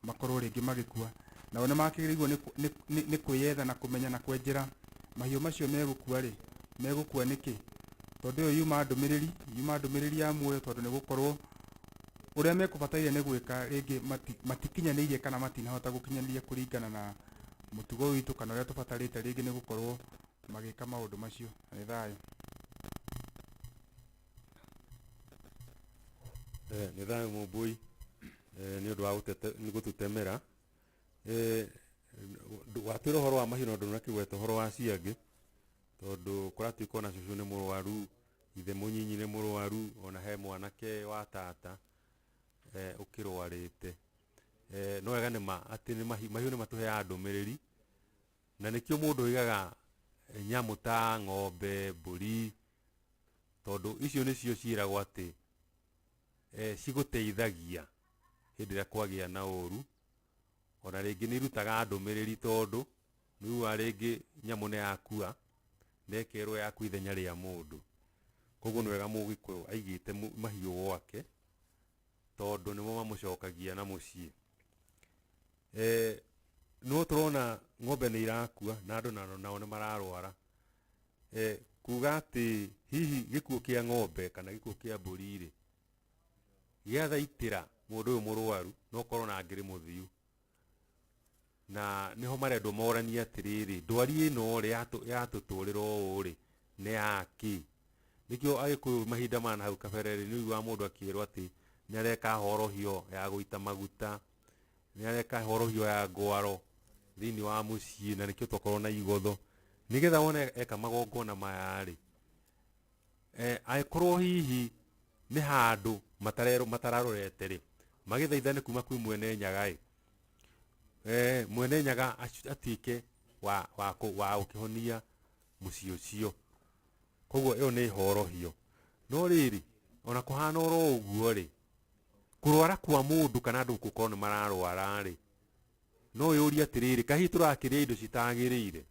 makorwo rĩngĩ magĩkua. Nao nĩ makĩgĩrĩirwo nĩ kwĩyetha na kũmenya na kwenjera mahiũ macio megũkua rĩ, megũkua nĩkĩ, tondũ ĩyo yuma ndũmĩrĩri ya muoyo, tondũ nĩ gũkorwo ũrĩa mekũbataire nĩ gwĩka rĩngĩ matikinyanĩirie kana matinahota gũkinyanĩria kũringana na mũtugo witũ kana ũrĩa tũbatarĩte rĩngĩ nĩ gũkorwo magĩka maũndũ macio. Nĩ thayũ. Nĩ thayũ Mũmbũi, nĩ ũndũ wa nĩ gũtũtemera. Watwĩra ũhoro wa mahiũ no ndũnakĩgweta ũhoro wa ciangĩ, tondũ kũratuĩka ona cũcũ nĩ mũrwaru, ithe mũnyinyi nĩ mũrwaru, ona he mwanake wa tata ũkĩrwarĩte. No wega nĩ ma atĩ nĩ mahiũ nĩ matũheaga ndũmĩrĩri, na nĩkĩo mũndũ oigaga nyamũ ta ng'ombe, mbũri, tondũ icio nĩcio ciĩragwo atĩ cigũteithagia hĩndĩ ĩrĩa kwagĩa na ũru. Ona rĩngĩ nĩ irutaga ndũmĩrĩri, tondũ nĩ ugaga rĩngĩ nyamũ nĩ yakua na ĩkerwo yakua ithenya rĩa mũndũ. Koguo nĩ wega mũgĩkũyũ aigĩte mahiũ gwake, tondũ nĩmo mamũcokagia na mũciĩ. No tũrona ng'ombe nĩ irakua na andũ nao nĩ mararwara. Kuga atĩ hihi gĩkuũ kĩa ng'ombe kana gĩkuũ kĩa mbũri rĩ, gĩathaitĩra mũndũ ũyũ mũrwaru no ũkorwo na angĩrĩ mũthiu. Na nĩho marendwo moranie atĩrĩrĩ, ndwari ĩno rĩ yatũtũrĩra ũũ rĩ, nĩ yakĩ? Nĩkĩo Agĩkũyũ mahinda ma nahau kabere rĩ, nĩ ũiguaga mũndũ akĩrwo atĩ nĩ areka horohio ya gũita maguta, nĩ areka horohio ya ngwaro thĩinĩ wa mũciĩ, na nĩkĩo twakorwo na igotho. Nĩgetha wone eka magongona maya rĩ, angĩkorwo hihi nĩ handũ matararorete rĩ, magĩthaithane kuma kwĩ Mwene Nyaga ĩ, Mwene Nyaga atuĩke wa gũkĩhonia mũciĩ ũcio. Koguo ĩyo nĩ horohio. No rĩrĩ, ona kũhana oro ũguo rĩ, kũrwara kwa mũndũ kana andũ gũkorwo nĩ mararwara rĩ, no wĩyũrie atĩrĩrĩ, kaĩ hihi tũrakĩrĩa indo citagĩrĩire?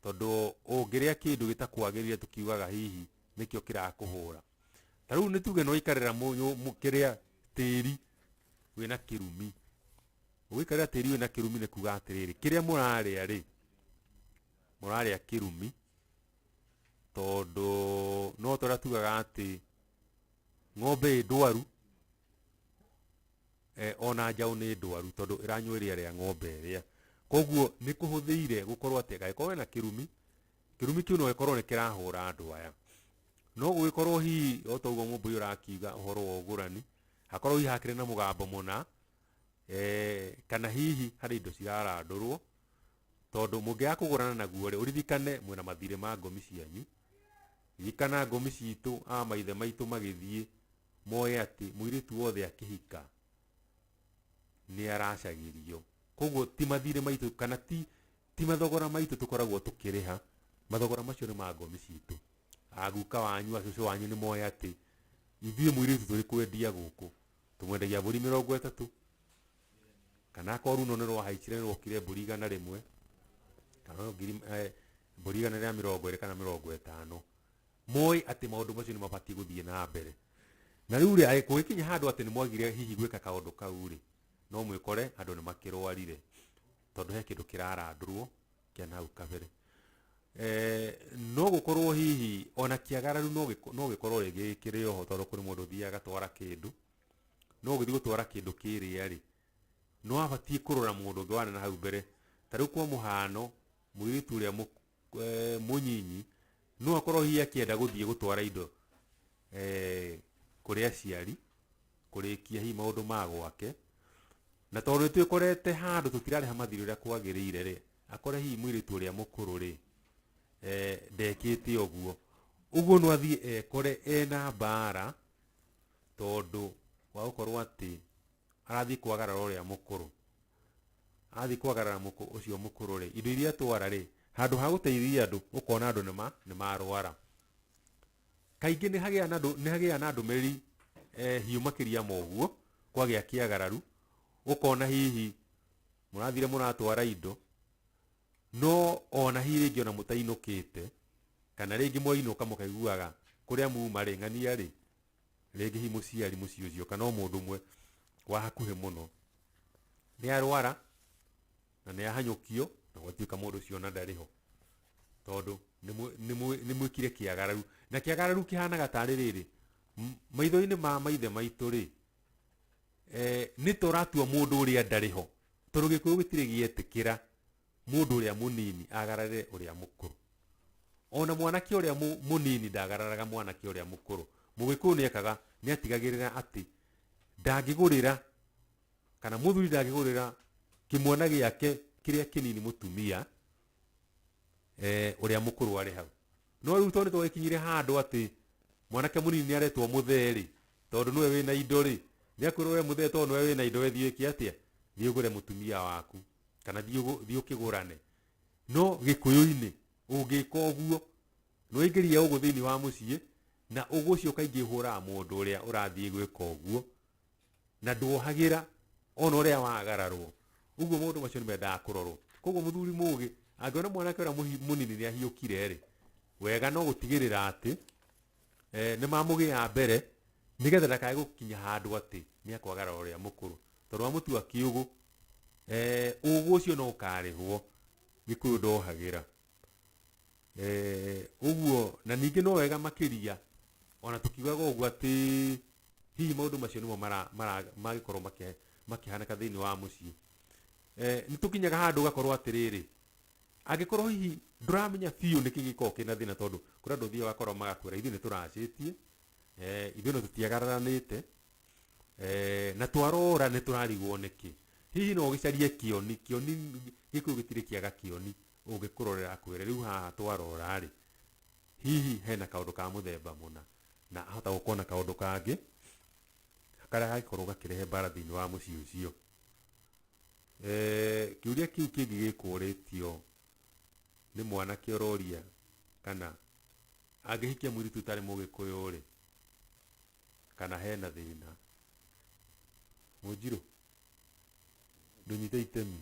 Tondũ ũngĩrĩa kĩndũ gĩtakwagĩrĩire tũkiugaga hihi nĩkĩo kĩrakũhũra. Ta rĩu nĩ tuge nĩ waikarĩra kĩrĩa tĩri wĩna kĩrumi. Ũgĩikarĩra tĩri wĩna kĩrumi nĩ kuga atĩrĩrĩ, kĩrĩa mũrarĩa rĩ, mũrarĩa kĩrumi, tondũ no ta ũrĩa tugaga atĩ ng'ombe ĩ ndwaru, ona njaũ nĩ ndwaru tondũ ĩranyua iria rĩa ng'ombe ĩrĩa. Koguo nĩ kũhũthĩire gũkorwo atĩ angĩkorwo hena kĩrumi, kĩrumi kĩu no gĩkorwo nĩ kĩrahũra andũ aya. No gũgĩkorwo hihi o ta ũguo Mũmbũi ũrakiuga ũhoro wa ũgũrani, hakorwo hihi hakĩrĩ na mũgambo mũna, kana hihi harĩ indo cirarandũrwo, tondũ mũngĩaga kũgũrana naguo rĩ, ũririkane mwĩna mathirĩ ma ngomi cianyu. Ririkana ngomi citũ a maithe maitũ magĩthiĩ moĩ atĩ mũirĩtu wothe akĩhika nĩ aracagĩrio. Koguo ti mathirĩ maitũ kana ti mathogora maitũ tũkoragwo tũkĩrĩha, mathogora macio nĩ ma ngomi citũ. Aguka wanyu, acũcũ wanyu nĩ moĩ atĩ ithuĩ mũirĩtu tũrĩ kwendia gũkũ, tũmwendagia mbũri 30, kana akorwo runo nĩ rwahaicire nĩ rwokire mbũri 100, kana ngiri, mbũri 120 kana 50. Moĩ atĩ maũndũ macio nĩ mabatiĩ gũthiĩ na mbere. Na rĩu rĩ, gũgĩkinya handũ atĩ nĩ mwagire hihi gwĩka kaũndũ kau rĩ, no mwĩkore andũ nĩ makĩrwarire, tondũ he kĩndũ kĩrarandũrwo kĩa nahau kabere. No gũkorwo hihi ona kĩagararu no gĩkorwo rĩngĩ kĩrĩ oho, tondũ kũrĩ mũndũ ũthiaga agatwara kĩndũ, no ũgĩthiĩ gũtwara kĩndũ kĩrĩa rĩ, nĩ wabatiĩ kũrora mũndũ ũngĩ warĩ na hau mbere. Ta rĩu kwa mũhano, mũirĩtu ũrĩa mũnyinyi no akorwo hihi akĩenda gũthiĩ gũtwara indo kũrĩ aciari, kũrĩkia hihi maũndũ ma gwake, na tondũ nĩ twĩkorete handũ tũtirarĩha mathirĩ ũrĩa kwagĩrĩire rĩ, akore hihi mũirĩtu ũrĩa mũkũrũ rĩ, ndekĩte ũguo. Ũguo no athiĩ ekore ena mbara, tondũ wa gũkorwo atĩ arathiĩ kwagarara ũrĩa mũkũrũ. Athiĩ kwagarara ũcio mũkũrũ rĩ, indo iria atwara rĩ, handũ ha gũteithia andũ, ũkona andũ nĩ marwara. Kaingĩ nĩ hagĩaga na ndũmĩrĩri hiũ makĩria ma ũguo, kwagĩa kĩagararu, ũkona hihi mũrathire mũratwara indo, no ona hihi rĩngĩ ona mũtainũkĩte, kana rĩngĩ mwainũka mũkaiguaga kũrĩa muma rĩ, ng'ania rĩ, rĩngĩ hihi mũciari mũciĩ ũcio kana o mũndũ ũmwe wa hakuhĩ mũno nĩ arwara na nĩ ahanyũkio na gwatuĩka mũndũ ũcio ona ndarĩ ho, tondũ nĩ mwĩkire kĩagararu. Na kĩagararu kĩhanaga tarĩ rĩrĩ, maitho-inĩ ma maithe maitũ rĩ, nĩ ta ũratua mũndũ ũrĩa ndarĩ ho, tondũ Gĩkũyũ gĩtirĩ gĩetĩkĩra mũndũ ũrĩa mũnini agararĩre ũrĩa mũkũrũ. Ona mwanake ũrĩa mũnini ndagararaga mwanake ũrĩa mũkũrũ. Mũgĩkũyũ nĩ ekaga, nĩ atigagĩrĩra atĩ ndangĩgũrĩra, kana mũthuri ndangĩgũrĩra kĩmwana gĩake kĩrĩa kĩnini mũtumia, ũrĩa mũkũrũ arĩ hau. No rĩu tondũ nĩtwagĩkinyire handũ atĩ mwanake mũnini nĩ aretwo mũthee rĩ, tondũ nĩwe wĩna indo rĩ, nĩ akwĩrwo we mũthee tondũ nĩwe wĩna indo, we thiĩ wĩke atĩa? Thiĩ ũgũre mũtumia waku, kana thiĩ ũkĩgũrane. No Gĩkũyũ-inĩ ũngĩka ũguo, nĩ waingĩria ũgũ thĩinĩ wa mũciĩ, na ũgũ ũcio kaingĩ ũhũraga mũndũ ũrĩa ũrathiĩ gwĩka ũguo, na ndwohagĩra ona ũrĩa wagararwo. Ũguo maũndũ macio nĩ mendaga kũrorwo. Koguo mũthuri mũgĩ angĩona mwanake ũrĩa mũnini nĩ ahiũkire rĩ, wega no gũtigĩrĩra atĩ nĩ mamũgĩa mbere, nĩgetha ndakae gũkinya handũ atĩ nĩ akwagarara ũrĩa mũkũrũ. Tondũ wamũtua kĩũgũ, ũgũ ũcio no ũkarĩhwo. Gĩkũyũ ndohagĩra. Ũguo na ningĩ no wega makĩria ona tũkiugaga ũguo atĩ hihi maũndũ macio nĩmo mangĩkorwo makĩhanĩka thĩinĩ wa mũciĩ. Nĩ tũkinyaga handũ ũgakorwo atĩrĩrĩ, angĩkorwo hihi ndũramenya biũ nĩkĩ gĩkoragwo kĩna thĩna, tondũ kũrĩ andũ ũthiaga ũgakora magakwĩra ithuĩ nĩ tũracĩtie, ithuĩ no tũtiagararanĩte, na twarora nĩ tũrarigwo nĩkĩ. Hihi no ũgĩcarie kĩoni, kĩoni Gĩkũyũ gĩtirĩ kĩaga kĩoni, ũngĩkũrorera akwĩre rĩu haha twarora rĩ, hihi hena kaũndũ ka mũthemba mũna, na ahota gũkorwo na kaũndũ kangĩ karĩa gangĩkorwo gakĩrehe mbara thĩinĩ wa mũciĩ ũcio. Kĩũria kĩu kĩngĩ gĩkũrĩtio nĩ mwanake ũroria kana angĩhikia mũirĩtu ũtarĩ mũgĩkũyũ rĩ, kana hena thĩna. Mũnjirũ, ndũnyite itemi.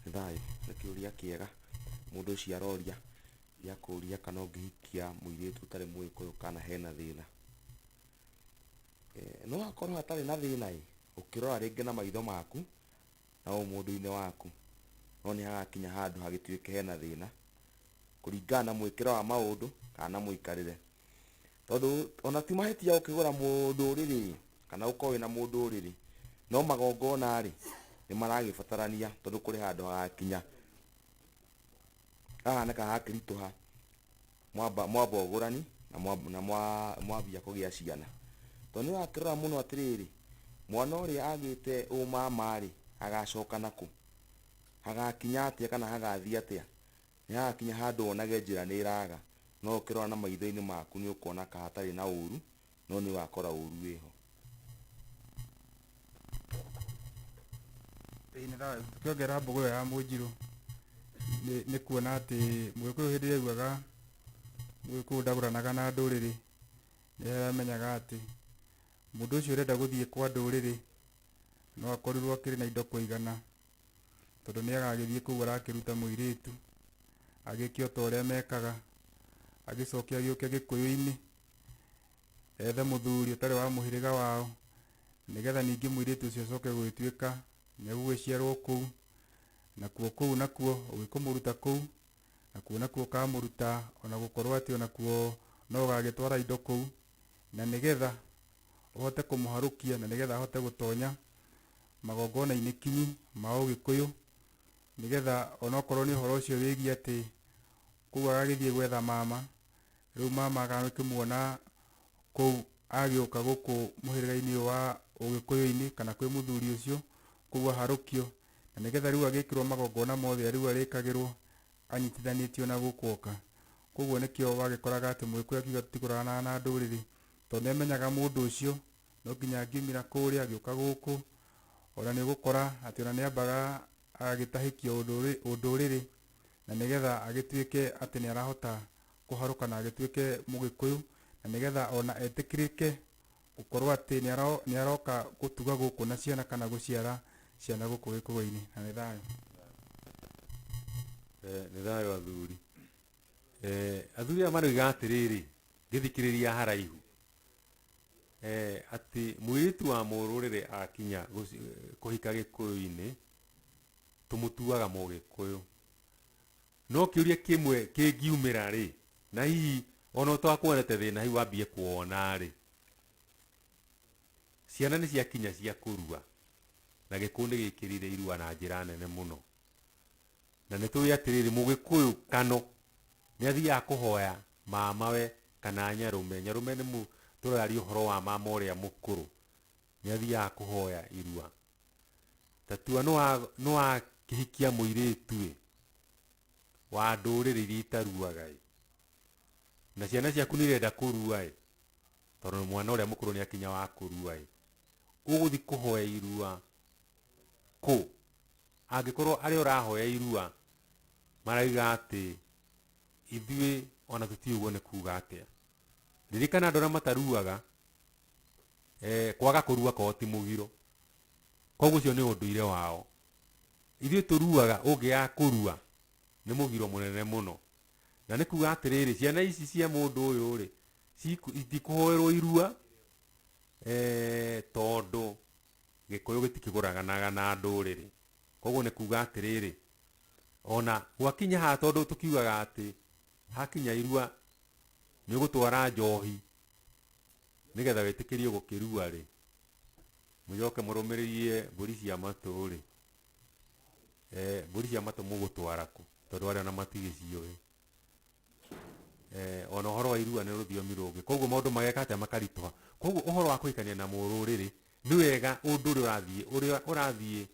Nĩ thayũ, nĩ kĩũria kĩega mũndũ ũcio aroria gĩa kũria kana ũngĩhikia mũirĩtu ũtarĩ mũgĩkũyũ kana hena thĩna. No hakorwo hatarĩ na thĩna ĩ, ũkĩrora rĩngĩ na maitho maku na ũmũndũ-inĩ waku, no nĩ hagakinya handũ hagĩtuĩke hena thĩna kũringana na mwĩkĩre wa maũndũ kana na mũikarĩre. Tondũ ona ti mahĩtia ũkĩgũra mũndũrĩrĩ kana ũkorwo wĩna mũndũrĩrĩ, no magongona rĩ nĩ maragĩbatarania tondũ kũrĩ handũ hagakinya hahanĩka hakĩritũha mwamba ũgũrani na mwambia kũgĩa ciana. Tondũ nĩ ũrakĩrora mũno atĩrĩrĩ, mwana ũrĩa agĩte ũmama rĩ, agacoka nakũ? Hagakinya atĩa kana hagathiĩ atĩa? Nĩ hagakinya handũ wonage njĩra nĩ ĩraga, no ũkĩrora na maitho-inĩ maku nĩ ũkuona ka hatarĩ na ũru, no nĩ ũgakora ũru wĩho. Ĩĩ nĩ thayũ. Tũkĩongerera mbũgũ ĩyo ya Mũnjirũ, nĩ kuona atĩ Mũgĩkũyũ hĩndĩ ĩrĩa augaga Mũgĩkũyũ ndagũranaga na ndũrĩrĩ, nĩ amenyaga atĩ mũndũ ũcio ũrenda gũthiĩ kwa ndũrĩrĩ no akorirwo akĩrĩ na indo kũigana, tondũ nĩ agagĩthiĩ kũu arakĩruta mũirĩtu, agĩke o ta ũrĩa mekaga, agĩcoke agĩũke Gĩkũyũ-inĩ, ethe mũthuri ũtarĩ wa mũhĩrĩga wao, nĩgetha ningĩ mũirĩtu ũcio acoke gũgĩtuĩka nĩ egũgĩciarwo kũu, nakuo kũu nakuo ũgĩkũmũruta kũu, nakuo nakuo ũkamũruta ona gũkorwo atĩ onakuo no ũgagĩtwara indo kũu, na nĩgetha ũhote kũmũharũkia na nĩgetha ahote gũtonya magongona-inĩ kinyi ma Ũgĩkũyũ, nĩgetha onokorwo nĩ ũhoro ũcio wĩgiĩ atĩ kũu agagĩthiĩ gwetha mama, rĩu mama agakĩmuona kũu agĩũka gũkũ mũhĩrĩga-inĩ ũyũ wa Ũgĩkũyũ-inĩ kana kwĩ mũthuri ũcio kũu aharũkio, na nĩgetha rĩu agĩkĩrwo magongona mothe rĩu arĩkagĩrwo anyitithanĩtio na gũkũ oka. Koguo nĩkĩo wagĩkoraga atĩ Mũgĩkũyũ akiuga tũtigũranaga na ndũrĩrĩ, tondũ nĩ amenyaga mũndũ ũcio no nginya angiumĩra kũrĩa agĩũka gũkũ, ona nĩ ũgũkora atĩ ona nĩ ambaga agagĩtahĩkio ũndũrĩrĩ, na nĩgetha agĩtuĩke atĩ nĩ arahota kũharũka na agĩtuĩke Mũgĩkũyũ, na nĩgetha ona etĩkĩrĩke gũkorwo atĩ nĩ aroka gũtuga gũkũ na ciana kana gũciara ciana gũkũ Gĩkũyũ-inĩ. Na nĩ thayũ. Nĩ thayũ athuri. Athuri aya maroiga atĩrĩrĩ, ngĩthikĩrĩria haraihu, atĩ mũirĩtu wa mũrũrĩrĩ akinya kũhika Gĩkũyũ-inĩ, tũmũtuaga Mũgĩkũyũ. No kĩũria kĩmwe kĩngiumĩra rĩ, na hihi ona ũtakuonete thĩna hihi wambie kuona rĩ, ciana nĩ ciakinya cia kũrua, na Gĩkũyũ nĩ gĩkĩrire irua na njĩra nene mũno. Na nĩ tũĩ atĩrĩrĩ, Mũgĩkũyũ kano nĩ athiaga kũhoya mamawe kana nyarũme. Nyarũme nĩ tũraria ũhoro wa mama ũrĩa mũkũrũ, nĩ athiaga kũhoya irua. Ta tua nĩ wakĩhikia mũirĩtu ĩ, wa ndũrĩrĩ iria itaruaga ĩ, na ciana ciaku nĩ irenda kũrua ĩ, tondũ mwana ũrĩa mũkũrũ nĩ akinya wa kũrua ĩ, ũgũthiĩ kũhoya irua kũ? Angĩkorwo arĩa ũrahoya irua marauga atĩ ithuĩ ona tũtiũĩ ũguo nĩ kuga atĩa. Ririkana andũ arĩa mataruaga, kwaga kũrua kwao ti mũgiro, koguo ũcio nĩ ũndũire wao. Ithuĩ tũruaga, ũngĩaga kũrua nĩ mũgiro mũnene mũno. Na nĩ kuga atĩrĩrĩ, ciana ici cia mũndũ ũyũ rĩ, itikũhoerwo irua, tondũ Gĩkũyũ gĩtikĩgũraganaga na ndũrĩrĩ. Koguo nĩ kuga atĩrĩrĩ, ona gwakinya haha tondũ tũkiugaga atĩ hakinya irua nĩ ũgũtwara njohi nĩgetha wĩtĩkĩrio gũkĩrua rĩ, mũcoke mũrũmĩrĩrie mbũri cia matũ rĩ, mbũri cia matũ mũgũtwara kũ? Tondũ arĩa ona matigĩciũĩ. Ona ũhoro wa irua nĩ rũthiomi rũngĩ, koguo maũndũ mageka atĩa? Makaritũha. Koguo ũhoro wa kũhikania na mũrũrĩrĩ nĩ wega ũndũ ũrĩa ũrathiĩ, ũrĩa ũrathiĩ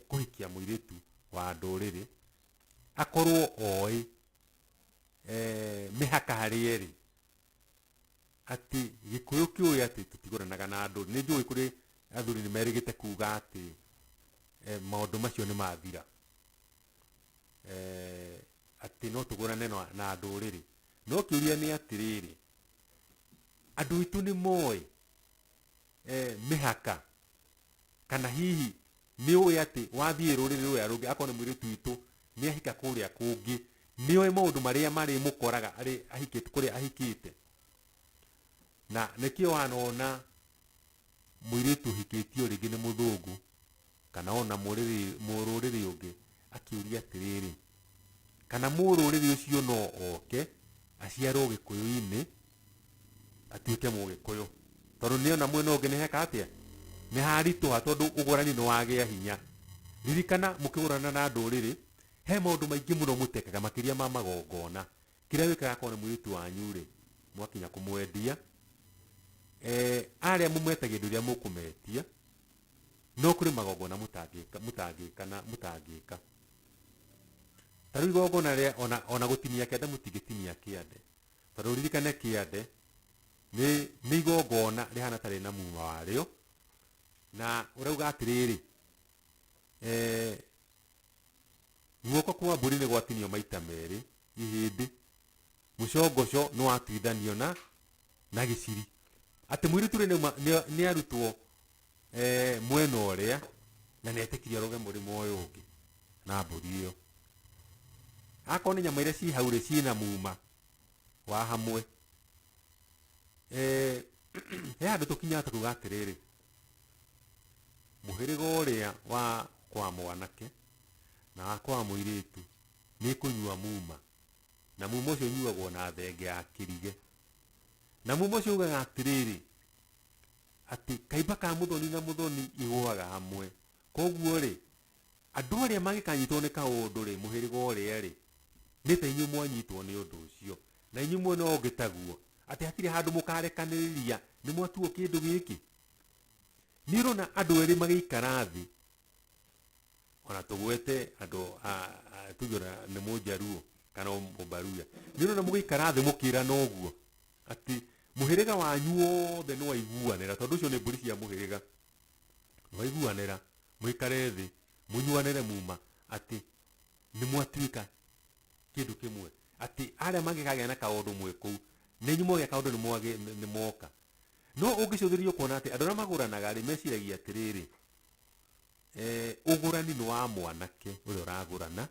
kũhikia mũirĩtu wa ndũrĩrĩ akorwo oĩ mĩhaka harĩa ĩrĩ, atĩ Gĩkũyũ kĩũĩ atĩ tũtigũranaga na ndũrĩrĩ. Nĩ njũĩ kũrĩ athuri nĩ merĩgĩte kuga atĩ maũndũ macio nĩ mathira, atĩ no tũgũrane na ndũrĩrĩ. No kĩũria nĩ atĩrĩrĩ, andũ aitũ nĩ moĩ mĩhaka, kana hihi nĩ ũĩ atĩ wathiĩ rũrĩrĩ rũrĩa rũngĩ, akorwo nĩ mũirĩtu witũ nĩ ahika kũrĩa kũngĩ, nĩ oĩ maũndũ marĩa marĩ mũkoraga arĩ ahikĩte kũrĩa ahikĩte. Na nĩkĩo wanona mũirĩtu ũhikĩtio rĩngĩ nĩ mũthũngũ kana ona mũrũrĩrĩ ũngĩ akĩũria atĩrĩrĩ, kana mũrũrĩrĩ ũcio no oke aciarwo Gĩkũyũ-inĩ atuĩke Mũgĩkũyũ, tondũ nĩona mwena ũngĩ nĩ heka atĩa, nĩ haritũha, tondũ ũgũrani nĩ wagĩa hinya. Ririkana mũkĩgũrana na ndũrĩrĩ he maũndũ maingĩ mũno mũtekaga makĩria ma magongona. Kĩrĩa wĩkaga akorwo nĩ mũirĩtu wanyu rĩ, mwakinya kũmwendia, arĩa mũmetagia indo iria mũkũmetia, no kũrĩ magongona mũtangĩka, mũtangĩka na mũtangĩka. Ta rĩu igongona rĩa ona gũtinia kĩande mũtingĩtinia kĩande, tondũ ũririkane kĩande nĩ igongona rĩhana ta rĩna muma warĩo, na ũrauga atĩrĩrĩ, guoko kwa mbũri nĩ gwatinio maita merĩ ihĩndĩ, mũcongoco nĩ watuithanio na gĩciri, atĩ mũirĩtu ũrĩa nĩ arutwo mwena ũrĩa na nĩ etĩkirie arũge mũrĩmo ũyũ ũngĩ na mbũri ĩyo. Akorwo nĩ nyama iria ciĩ hau rĩ, ciĩna muma wa hamwe. He handũ tũkinyaga tũkuga atĩrĩrĩ, mũhĩrĩga ũrĩa wa kwa mwanake na wa kwa mũirĩtu nĩ kũnyua muma, na muma ũcio ũnyuagwo na thenge ya kĩrige, na muma ũcio ugaga atĩrĩrĩ, atĩ kaimba ka mũthoni na mũthoni igũaga hamwe. Koguo rĩ, andũ arĩa mangĩkanyitwo nĩ kaũndũ rĩ, mũhĩrĩga ũrĩa rĩ, nĩ ta inyuĩ mwanyitwo nĩ ũndũ ũcio, na inyuĩ mwena ũngĩ taguo, atĩ hatirĩ handũ mũkarekanĩrĩria nĩ mwatuo kĩndũ gĩkĩ. Nĩ ũrona andũ erĩ magĩikara thĩ, ona tũgwete andũ tuge ona nĩ Mũnjaruo kana Mũmbaruya, nĩ ũrona mũgĩikara thĩ mũkĩrana ũguo atĩ mũhĩrĩga wanyu wothe nĩ waiguanĩra, tondũ ũcio nĩ mbũri cia mũhĩrĩga, nĩ waiguanĩra mũikare thĩ mũnyuanĩre muma atĩ nĩ mwatuĩka kĩndũ kĩmwe, atĩ arĩa mangĩkagĩa na kaũndũ mwĩ kũu nĩ inyuĩ mwagĩa kaũndũ nĩ moka. No ũngĩcũthĩrĩria ũkona atĩ andũ arĩa magũranaga rĩ, meciragia atĩrĩrĩ, ũgũrani nĩ wa mwanake ũrĩa ũragũrana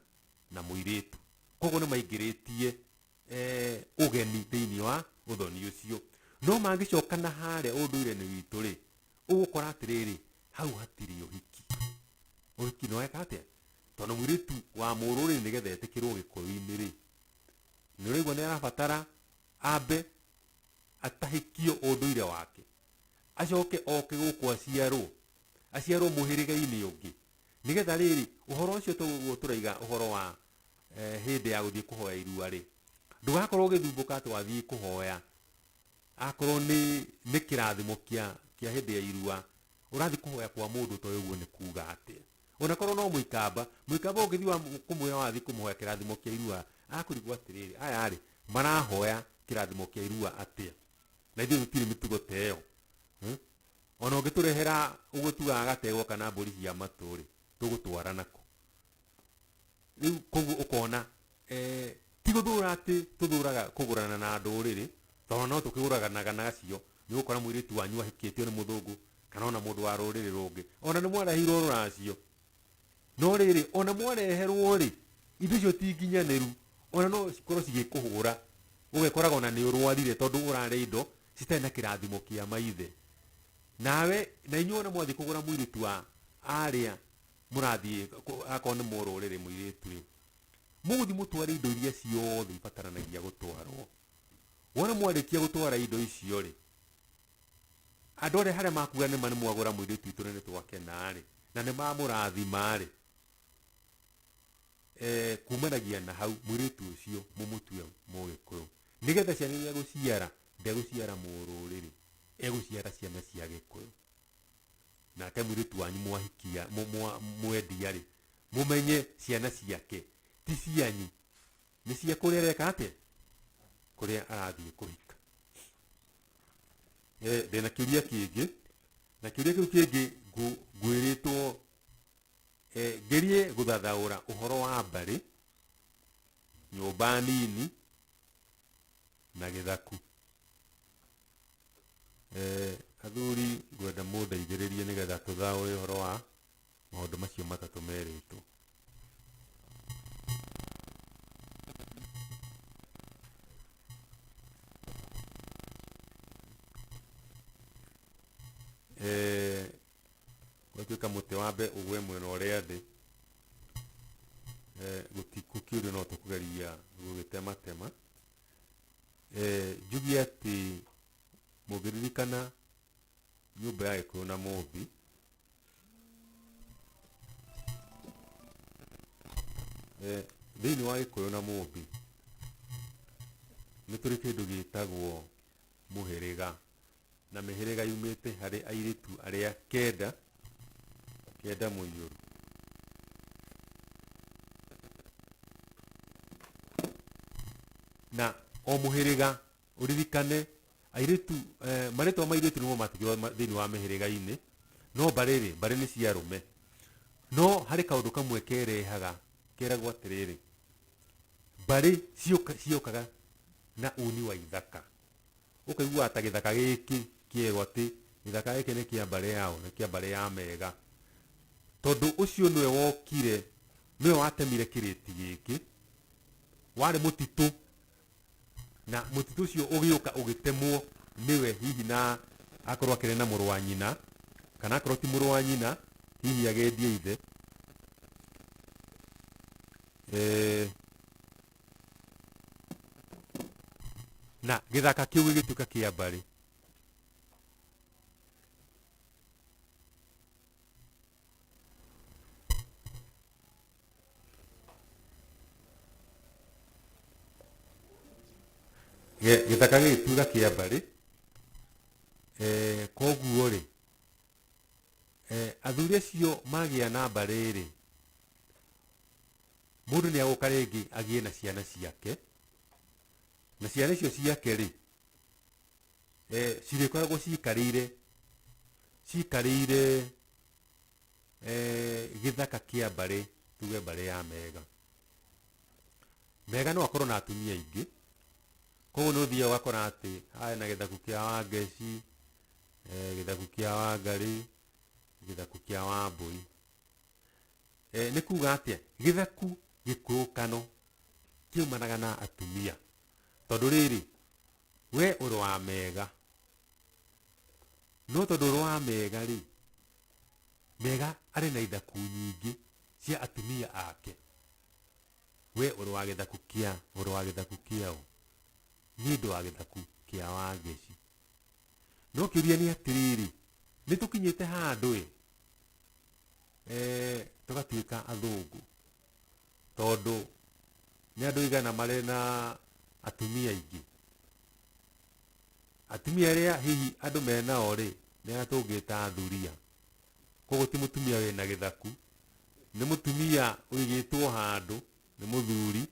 na mũirĩtu, koguo nĩ maingĩrĩtie ũgeni thĩinĩ wa ũthoni ũcio. No mangĩcoka na harĩa ũndũire-inĩ witũ rĩ, ũgũkora atĩrĩrĩ, hau hatirĩ ũhiki. Ũhiki nĩ weka atĩa? Tondũ mũirĩtu wa mũrũrĩrĩ nĩgetha etĩkĩrwo Gĩkũyũ-inĩ rĩ, nĩ ũraigua nĩ arabatara ambe atahĩkio ũndũire wake, acoke oke gũkũ aciarwo, aciarwo mũhĩrĩga-inĩ ũngĩ, nĩgetha rĩrĩ ũhoro ũcio tũguo tũraiga ũhoro wa hĩndĩ ya gũthiĩ kũhoya irua rĩ, ndũgakorwo ũgĩthumbũka atĩ wathiĩ kũhoya akorwo nĩ kĩrathimo kĩa hĩndĩ ya irua, ũrathiĩ kũhoya kwa mũndũ ũtoĩ ũguo nĩ kuga atĩa. Onakorwo no mũikamba, mũikamba ũngĩthiĩ wa kũmwĩra wathiĩ kũmũhoya kĩrathimo kĩa irua, akũrigwo atĩrĩrĩ, aya rĩ marahoya kĩrathimo kĩa irua atĩa? Na ithuĩ tũtirĩ mĩtugo ta ĩyo. Ona ũngĩtũrehera ũguo tugaga gategwa kana mbũri cia matũ rĩ, tũgũtwara nako. Rĩu koguo ũkona ti gũthũra atĩ tũthũraga kũgũrana na ndũrĩrĩ, tondũ no tũkĩgũranaga nacio. Nĩ ũgũkora mũirĩtu wanyu ahikĩtio nĩ mũthũngũ kana ona mũndũ wa rũrĩrĩ rũngĩ, ona nĩ mwareheirwo rũracio. No rĩrĩ, ona mwareherwo rĩ, indo icio ti nginyanĩru, ona no cikorwo cigĩkũhũra, ũgekoraga ona nĩ ũrwarire tondũ ũrarĩa indo citarĩ na kĩrathimo kĩa maithe. Nawe na inyuĩ ona mwathiĩ kũgũra mũirĩtu wa arĩa Mũrathiĩ akorwo nĩ mũrũrĩrĩ mũirĩtu rĩ, mũgũthiĩ mũtware indo iria ciothe ibataranagia gũtwarwo. Wona mwarĩkia gũtwara indo icio rĩ, andũ arĩa harĩa makuga nĩma nĩ mwagũra mũirĩtu witũ na nĩ twakena rĩ, na nĩ mamũrathima rĩ, kumanagia na hau mũirĩtu ũcio mũmũtue Mũgĩkũyũ, nĩgetha ciana iria egũciara ndegũciara mũrũrĩrĩ, egũciara ciana cia Gĩkũyũ. Nake mũirĩtu wanyu mwahikia mwendia rĩ, mũmenye ciana ciake ti cianyu, nĩ cia kũrĩa areka atĩa, kũrĩa arathiĩ kũhika. Ndĩna kĩũria kĩngĩ, na kĩũria kĩu kĩngĩ ngwĩrĩtwo ngerie gũthathaũra ũhoro wa mbarĩ, nyũmba nini na gĩthaku. Athuri ngwenda mũndeithĩrĩrie nĩgetha tũthaũre ũhoro wa maũndũ macio matatũ merĩtwo. Gwatuĩka mũtĩ wambe ũgwe mwena ũrĩa thĩ, gũtikũkĩũrio no tũkũgeria gũgĩtematema. Njuge atĩ mũngĩririkana nyũmba ya Gĩkũyũ na Mũmbi, thĩinĩ wa Gĩkũyũ na Mũmbi nĩ tũrĩ kĩndũ gĩtagwo mũhĩrĩga, na mĩhĩrĩga yumĩte harĩ airĩtu arĩa kenda mũiyũru. Na o mũhĩrĩga ũririkane airĩtu, marĩtwa ma airĩtu nĩmo matigirwo thĩinĩ wa mĩhĩrĩga-inĩ, no mbarĩ rĩ, mbarĩ nĩ cia arũme. No harĩ kaũndũ kamwe kerehaga, keragwo atĩrĩrĩ, mbarĩ ciokaga na uni wa ithaka. Ũkaigua ta gĩthaka gĩkĩ kĩerwo atĩ gĩthaka gĩkĩ nĩ kĩa mbarĩ yao, nĩ kĩa mbarĩ ya Mega. Tondũ ũcio nĩwe wokire, nĩwe watemire kĩrĩti gĩkĩ, warĩ mũtitũ, na mũtitũ ũcio ũgĩũka ũgĩtemwo nĩwe, hihi na akorwo akĩrĩ na mũrũ wa nyina, kana akorwo ti mũrũ wa nyina, hihi agendie ithe. Na gĩthaka kĩu gĩgĩtuĩka kĩa mbarĩ. Gĩthaka gĩgĩtuĩka kĩa mbarĩ. Koguo rĩ, athuri acio magĩa na mbarĩ rĩ, mũndũ nĩ agũka rĩngĩ agĩe na ciana ciake, na ciana icio ciake rĩ, cirĩkoragwo cikarĩire gĩthaka kĩa mbarĩ, tuge mbarĩ ya Mega. Mega no akorwo na atumia aingĩ, koguo nĩ ũthiaga ũgakora atĩ haya na gĩthaku kĩa Wangeci, gĩthaku kĩa Wangarĩ, gĩthaku kĩa Wambũi. Nĩ kuga atĩa, gĩthaku gĩkũyũkano kiumanaga na atumia, tondũ rĩrĩ we ũrĩ wa Mega, no tondũ ũrĩ wa Mega rĩ, Mega arĩ na ithaku nyingĩ cia atumia ake. We ũrĩ wa gĩthaku kĩa, ũrĩ wa gĩthaku kĩao, niĩ ndĩ wa gĩthaku kĩa Wangeci. No kĩũria nĩ atĩrĩrĩ, nĩ tũkinyĩte handũ ĩ, tũgatuĩka athũngũ, tondũ nĩ andũ aigana marĩ na atumia aingĩ. Atumia arĩa hihi andũ menao rĩ, nĩ arĩa tũngĩta athuria. Koguo ti mũtumia wĩna gĩthaku, nĩ mũtumia ũigĩtwo handũ nĩ mũthuri,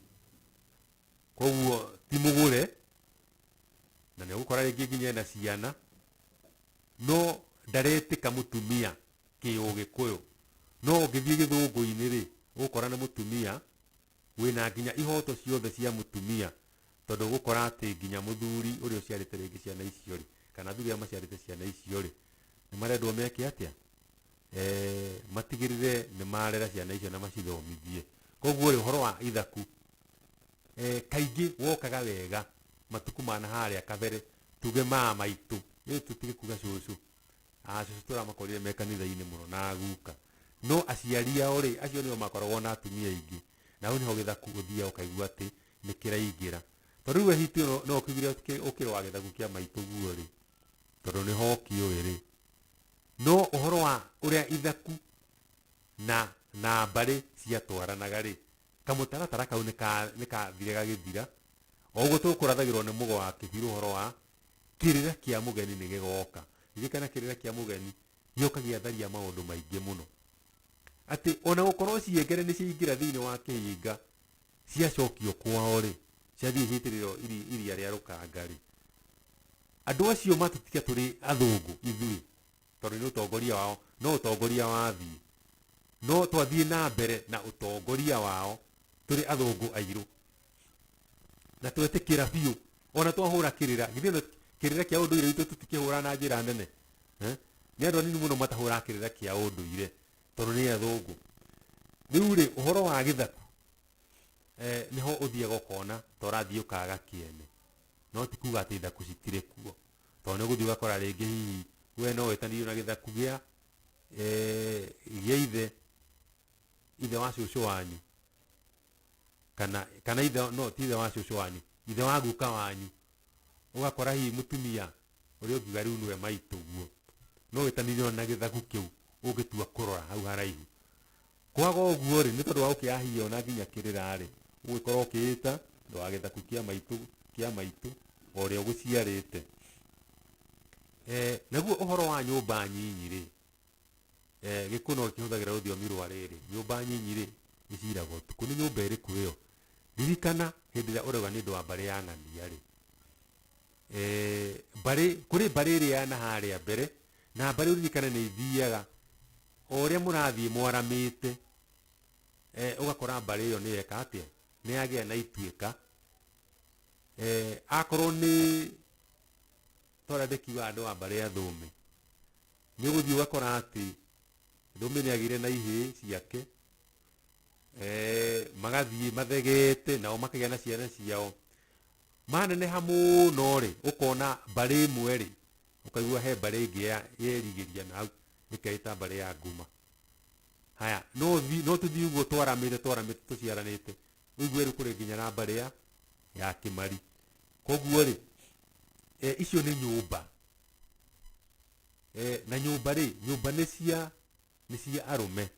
koguo ti mũgũre, na nĩ ũgũkora rĩngĩ nginya ena ciana, no ndaretĩka mũtumia kĩũgĩkũyũ. No ũngĩthiĩ gĩthũngũ-inĩ rĩ, ũgũkora nĩ mũtumia wĩna nginya ihoto ciothe cia mũtumia, tondũ ũgũkora atĩ nginya mũthuri ũrĩa ũciarĩte rĩngĩ ciana icio rĩ, kana athuri arĩa maciarĩte ciana icio rĩ, nĩ marendwo meke atĩa? Matigĩrĩre nĩ marera ciana icio na macithomithie. Koguo rĩ, ũhoro wa ithaku, kaingĩ wokaga wega matukũ ma na harĩa kabere, tuge mama maitũ, rĩu tũtige kuga cũcũ. Cũcũ tũramakorire me kanitha-inĩ mũno na guka. No aciari ao rĩ, acio nĩo makoragwo na atumia aingĩ. Na hau nĩho gĩthaku ũthiaga ũkaigua atĩ nĩ kĩraingĩra. Tondũ rĩu we hiti no ũkĩugire ũkĩrĩ wa gĩthaku kĩa maitũguo rĩ, tondũ nĩho ũkĩũĩ rĩ. No ũhoro wa ũrĩa ithaku na na mbarĩ ciatwaranaga rĩ, kamũtaratara kau nĩ kathire gagĩthira. O ũguo tũkũrathagĩrwo nĩ mũgo wa kĩbirũ ũhoro wa kĩrĩra kĩa mũgeni nĩ gĩgoka. Ririkana kĩrĩra kĩa mũgeni gĩoka gĩatharia maũndũ maingĩ mũno. Atĩ ona gũkorwo ciengere nĩ ciaingĩra thĩinĩ wa kĩhinga, ciacokio kwao rĩ, ciathiĩ ciaitĩrĩrio iria rĩa rũkanga rĩ, andũ acio matũtiga tũrĩ athũngũ ithuĩ, tondũ nĩ ũtongoria wao, no ũtongoria wathiĩ. No twathiĩ na mbere na ũtongoria wao tũrĩ athũngũ airũ. Na twetĩkĩra biũ, ona twahũra kĩrĩra, githĩ ona kĩrĩra kĩa ũndũire witũ tũtikĩhũra na njĩra nene? Eh? Nĩ andũ anini mũno matahũraga kĩrĩra kĩa ũndũire tondũ nĩ athũngũ. Rĩu rĩ, ũhoro wa gĩthaku nĩho ũthiaga ũkona ta ũrathiĩ ũkaga kĩene. No ti kuga atĩ ithaku citirĩ kuo. Tondũ nĩ ũgũthiĩ ũgakora rĩngĩ hihi we no wĩtanĩrio na gĩthaku gĩa gĩa ithe, ithe wa cũcũ wanyu. Kana, kana ithe, no ti ithe wa cũcũ wanyu, ithe wa guka wanyu. Ũgakora hihi mũtumia ũrĩa ũngiuga rĩu nĩwe maitũguo, no wĩtanĩrio na gĩthaku kĩu ũngĩtua kũrora hau haraihu. Kwaga ũguo rĩ, nĩ tondũ wa gũkĩaga hihi ona nginya kĩrĩra rĩ, ũgũgĩkorwo ũkĩĩta ũndũ wa gĩthaku kĩa maitũ, kĩa maitũ o ũrĩa ũgũciarĩte. Naguo ũhoro wa nyũmba nyinyi rĩ, Gĩkũyũ no gĩkĩhũthagĩra rũthiomi rwa rĩrĩ, nyũmba nyinyi rĩ, ĩciraga ũtukũ. Nĩ nyũmba ĩrĩkũ ĩyo? Ririkana hĩndĩ ĩrĩa ũrauga nĩ ũndũ wa mbarĩ ya ng'ania rĩ, mbarĩ, kũrĩ mbarĩ ĩrĩa ya naharĩa mbere, na mbarĩ ũririkane nĩ ithiaga o ũrĩa mũrathiĩ mwaramĩte, ũgakora mbarĩ ĩyo nĩ yeka atĩa? Nĩ yagĩa na ituĩka. Akorwo nĩ ta ũrĩa ndĩkiugaga andũ a mbarĩ ya Thũmbĩ, nĩ ũgũthiĩ ũgakora atĩ Thũmbĩ nĩ agĩire na ihĩĩ ciake, magathiĩ mathegete, nao makagĩa na ciana ciao. Maneneha mũno rĩ, ũkona mbarĩ ĩmwe rĩ, ũkaigua he mbarĩ ĩngĩ yerigĩria na hau, ĩkeĩta mbarĩ ya Nguma. Haya, no tũthiĩ ũguo twaramĩte, twaramĩte tũciaranĩte, ũigue rĩu kũrĩ nginya na mbarĩ ya Kĩmari. Koguo rĩ, icio nĩ nyũmba. Na nyũmba rĩ, nyũmba nĩ cia, nĩ cia arũme.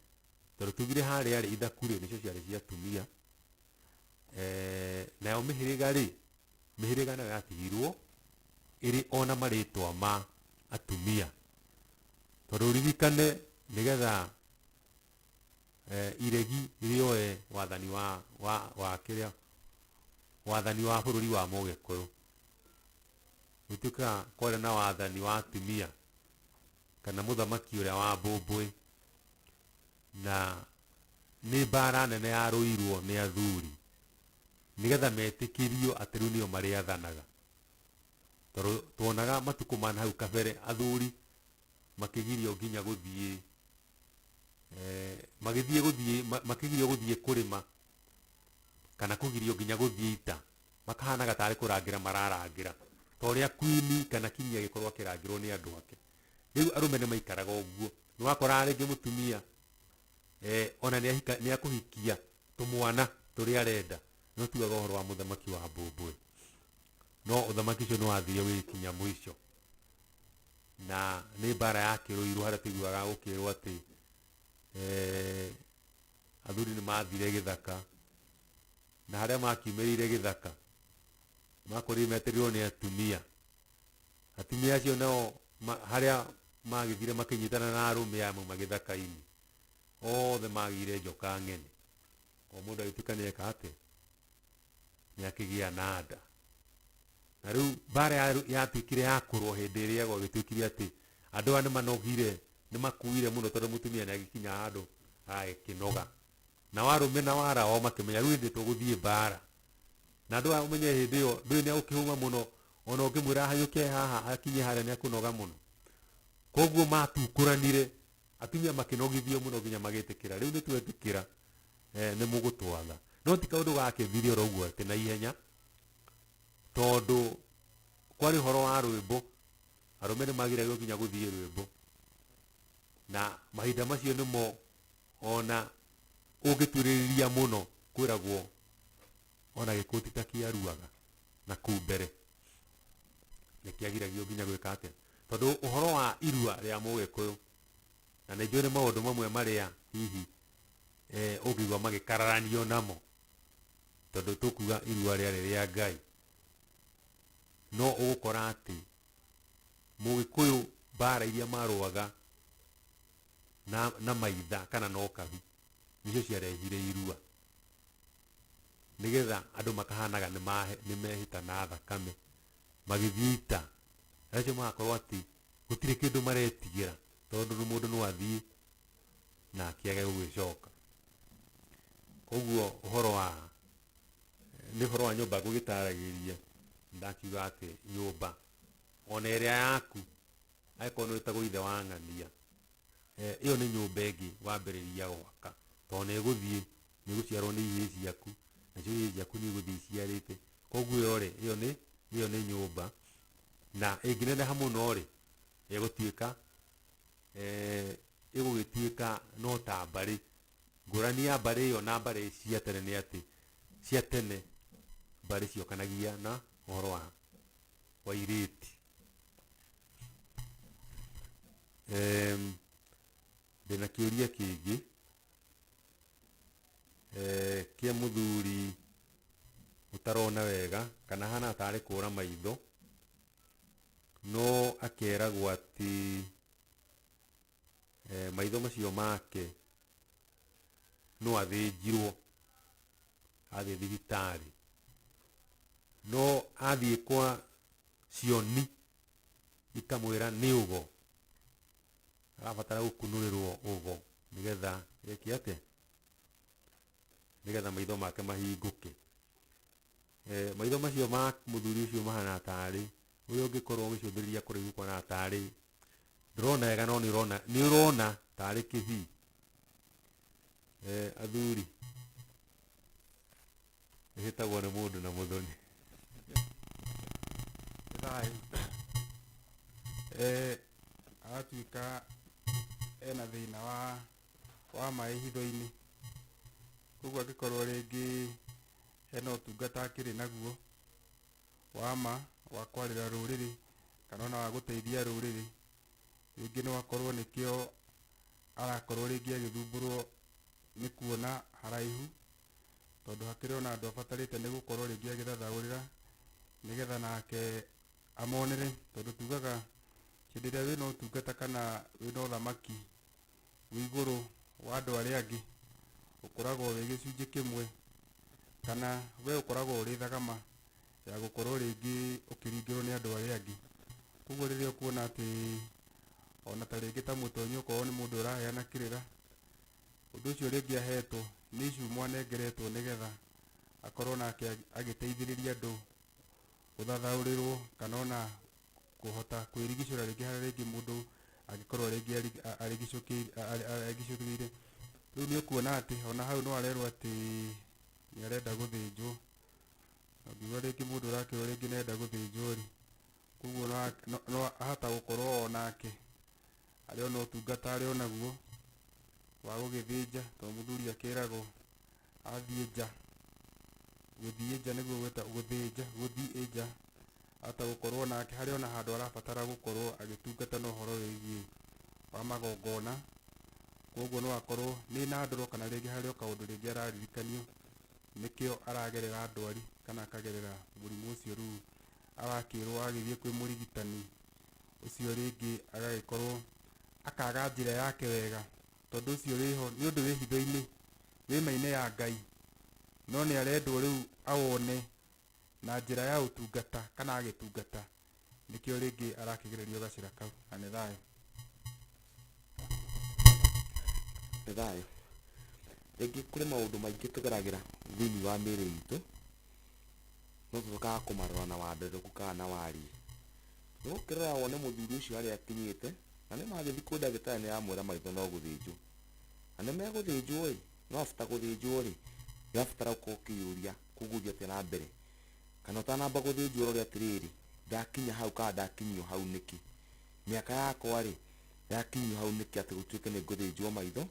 Tondũ tugire harĩa rĩ, ithaku rĩ, nĩcio ciarĩ cia atumia. Nayo mĩhĩrĩga rĩ, mĩhĩrĩga nayo yatigirwo ĩrĩ ona marĩtwa ma atumia. Tondũ ũririkane nĩgetha iregi rĩoe wathani wa, wa, wa kĩrĩa, wathani wa bũrũri wa Mũgĩkũyũ. Gũtuĩkaga kwarĩ na wathani wa atumia kana mũthamaki ũrĩa wa Mbũmbũĩ, na nĩ mbara nene yarũirwo nĩ athuri nĩgetha metĩkĩrio atĩ rĩu nĩo marĩathanaga. Tondũ tuonaga matukũ ma hau kabere athuri makĩgirio nginya gũthiĩ, magĩthiĩ gũthiĩ, makĩgirio gũthiĩ kũrĩma kana kũgirio nginya gũthiĩ ita, makahanaga tarĩ kũrangĩra mararangĩra ta ũrĩa queen kana king agĩkorwo akĩrangĩrwo nĩ andũ ake. Rĩu arũme nĩ maikaraga ũguo, nĩ wakoraga rĩngĩ mũtumia ona nĩ akũhikia tũmwana tũrĩa arenda, no tugaga ũhoro wa mũthamaki wa Mbũmbũĩ. No ũthamaki ũcio nĩ wathire ũgĩkinya mũico, na nĩ mbara ya kĩrũirwo harĩa tũiguaga gũkĩrwo atĩ athuri nĩ mathire gĩthaka, na harĩa makiumĩrĩire gĩthaka makorire metereirwo nĩ atumia. Atumia acio nao harĩa magĩthire makĩnyitana na arũme aya mauma gĩthaka-inĩ, othe magĩire njoka ng'eni. O mũndũ agĩtuĩka nĩ eka atĩa, nĩ akĩgĩa na nda. Na rĩu mbara yatuĩkire ya kũrũo hĩndĩ ĩrĩa gwagĩtuĩkire atĩ andũ aya nĩ manogire, nĩ makuire mũno tondũ mũtumia nĩ agĩkinya handũ agagĩkĩnoga. Nao arũme na wara wao makĩmenya rĩu hĩndĩ tũgũthiĩ mbara. Na andũ aya ũmenye hĩndĩ ĩyo ndũĩ nĩ agũkĩhũma mũno, ona ũngĩmwĩra ahanyũke haha akinye harĩa nĩ akũnoga mũno. Koguo matukũranire, atumia makĩnogithio mũno nginya magĩtĩkĩra rĩu nĩ twetĩkĩra, nĩ mũgũtwatha. No ti kaũndũ gakĩthire oro ũguo atĩ na ihenya, tondũ kwarĩ ũhoro wa rwĩmbo, arũme nĩ magiragio nginya gũthiĩ rwĩmbo. Na mahinda macio nĩmo Ona ũngĩtuĩrĩria mũno kwĩragwo ona gĩkũyũ ti ta kĩaruaga na kũu mbere, nĩkĩagiragio nginya gwĩka atĩa, tondũ ũhoro wa irua rĩa Mũgĩkũyũ, na nĩ njũĩ nĩ maũndũ mamwe marĩa hihi ũngĩigua magĩkararanio namo, tondũ tũkuga irua rĩarĩ rĩa Ngai, no ũgũkora atĩ Mũgĩkũyũ mbara iria marũaga na maitha kana na ũkabi nĩcio ciarehire irua, nĩgetha andũ makahanaga nĩmehĩta na thakame magĩthiĩ ita, acio magakorwo atĩ gũtirĩ kĩndũ maretigĩra, tondũ mũndũ no athiĩ na akĩage gũgĩcoka. Koguo ũhoro wa nĩ ũhoro wa nyũmba ngũgĩtaragĩria, ndakiuga atĩ nyũmba ona ĩrĩa yaku angĩkorwo nĩ wĩtagwo ithe wa ng'ania, ĩyo nĩ nyũmba ĩngĩ wambĩrĩria gwaka, tondũ nĩ ĩgũthiĩ nĩ ĩgũciarwo nĩ ihĩĩ ciaku, nacio ihĩĩ ciaku nĩ igũthiĩ iciarĩte, koguo ĩyo rĩ, ĩyo nĩ nyũmba, na ĩngĩneneha mũno rĩ, ĩgũtuĩka ĩgũgĩtuĩka no ta mbarĩ. Ngũrani ya mbarĩ ĩyo na mbarĩ cia tene nĩ atĩ cia tene mbarĩ ciokanagia na ũhoro wa irĩti. Ndĩna kĩũria kĩngĩ kĩa mũthuri ũtarona wega kana ahana tarĩ kũra maitho, no akeragwo atĩ maitho macio make no athĩnjirwo athiĩ thibitarĩ, no athiĩ kwa cioni ikamwĩra nĩ ũgo, arabatara gũkunũrĩrwo ũgo nĩgetha eke atĩa, nĩgetha maitho make mahingũke. Maitho macio ma mũthuri ũcio mahana tarĩ ũrĩa ũngĩkorwo ũgĩcũthĩrĩria kũraihu ũkona tarĩ ndũrona wega, no nĩ ũrona tarĩ kĩbii. Athuri ĩhĩtagwo nĩ mũndũ na mũthoni. Nĩ thayũ. Aratuĩka ena thĩna wa maĩ hitho-inĩ, koguo angĩkorwo rĩngĩ hena ũtungata akĩrĩ naguo wa ma wa kwarĩra rũrĩrĩ kana ona wa gũteithia rũrĩrĩ, rĩngĩ no akorwo nĩkĩo arakorwo rĩngĩ agĩthumbũrwo nĩ kuona haraihu, tondũ hakĩrĩ ona andũ abatarĩte nĩ gũkorwo rĩngĩ agĩthathaũrĩra nĩgetha nake amonere, tondũ tugaga hĩndĩ ĩrĩa wĩna ũtungata kana wĩna ũthamaki wĩ igũrũ wa andũ arĩa angĩ, ũkoragwo wĩ gĩcunjĩ kĩmwe kana we ũkoragwo ũrĩ thagama ya gũkorwo rĩngĩ ũkĩringĩrwo nĩ andũ arĩa angĩ. Koguo rĩrĩa ũkuona atĩ ona ta rĩngĩ ta mũtonyi okorwo nĩ mũndũ ũraheana kĩrĩra, ũndũ ũcio rĩngĩ ahetwo nĩ icumo anengeretwo nĩgetha akorwo nake agĩteithĩrĩria andũ gũthathaũrĩrwo kana ona kũhota kwĩrigicũra rĩngĩ harĩa rĩngĩ mũndũ angĩkorwo rĩngĩ arigicũkĩire. Rĩu nĩ ũkuona atĩ ona hau no arerwo atĩ nĩ arenda gũthĩnjwo, na ũngiuga rĩngĩ mũndũ ũrakĩrwo rĩngĩ nĩ arenda gũthĩnjwo rĩ, koguo no ahota gũkorwo onake arĩ ona ũtungata arĩ onaguo wa gũgĩthĩnja, tondũ mũthuri akĩragwo athiĩ nja, gũthiĩ nja nĩguo gũthĩnja, gũthiĩ nja, ahota gũkorwo nake harĩ ona handũ arabatara gũkorwo agĩtungata na ũhoro wĩgiĩ wa magongona, koguo no akorwo nĩ na ndoro kana rĩngĩ harĩ o kaũndũ rĩngĩ araririkanio nĩkĩo aragerera ndwari kana akagerera mũrimũ ũcio rĩu arakĩrwo agĩthiĩ kwĩ mũrigitani ũcio rĩngĩ agagĩkorwo akaga njĩra yake wega, tondũ ũcio wĩho nĩ ũndũ wĩ hitho-inĩ wĩ maine ya Ngai, no nĩ arendwo rĩu awone na njĩra ya ũtungata kana agĩtungata, nĩkĩo rĩngĩ arakĩgererio gacĩra kau. Na nĩ thayũ. Nĩ thayũ. Rĩngĩ kũrĩ maũndũ maingĩ tũgeragĩra thĩinĩ wa mĩĩrĩ itũ, no tũkaga kũmarora na wandarĩrĩku kana na wariĩ. Nĩ ũgũkĩrora wone mũthuri ũcio harĩa akinyĩte, na nĩ magĩthiĩ kwĩ ndagĩtarĩ nĩ aramwĩra maitho no gũthĩnjwo. Na nĩ megũthĩnjwo ĩ, no after gũthĩnjwo rĩ, nĩ ũrabatara gũkorwo ũkĩyũria kũgũthiĩ atĩa na mbere. Kana ũtanamba gũthĩnjwo ũrore atĩrĩrĩ, ndakinya hau kana ndakinyio hau nĩkĩ? Mĩaka yakwa rĩ, ndakinyio hau nĩkĩ atĩ gũtuĩke nĩ ngũthĩnjwo maitho?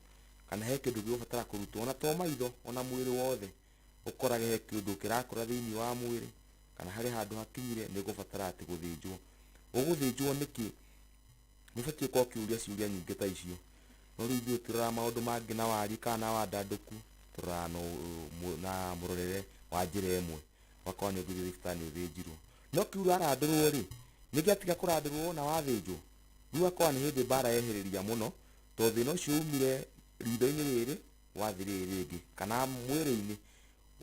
Kana he kĩndũ gĩgũbatara kũrutwo, ona to maitho, ona mwĩrĩ wothe, ũkorage he kĩndũ kĩrakũra thĩinĩ wa mwĩrĩ, kana harĩ handũ hakinyire nĩ ũgũbatara atĩ gũthĩnjwo. Ũgũthĩnjwo nĩkĩ? Nĩ ũbatiĩ gũkorwo ũkĩũria ciũria nyingĩ ta icio. No rĩu ithuĩ tũroraga maũndũ mangĩ na wariĩ kana na wandandũku, tũroraga na mũrorere wa njĩra ĩmwe. Ũgakora nĩ ũgĩthiĩ thibitarĩ nĩ ũthĩnjirwo. No kĩu ũrarandũrwo rĩ, nĩ gĩatiga kũrandũrwo na wathĩnjwo? Rĩu ũgakora nĩ hĩndĩ mbara yehĩrĩria mũno, tondũ thĩna ũcio umire ritho-inĩ rĩrĩ wathiĩ rĩrĩ rĩngĩ, kana mwĩrĩ-inĩ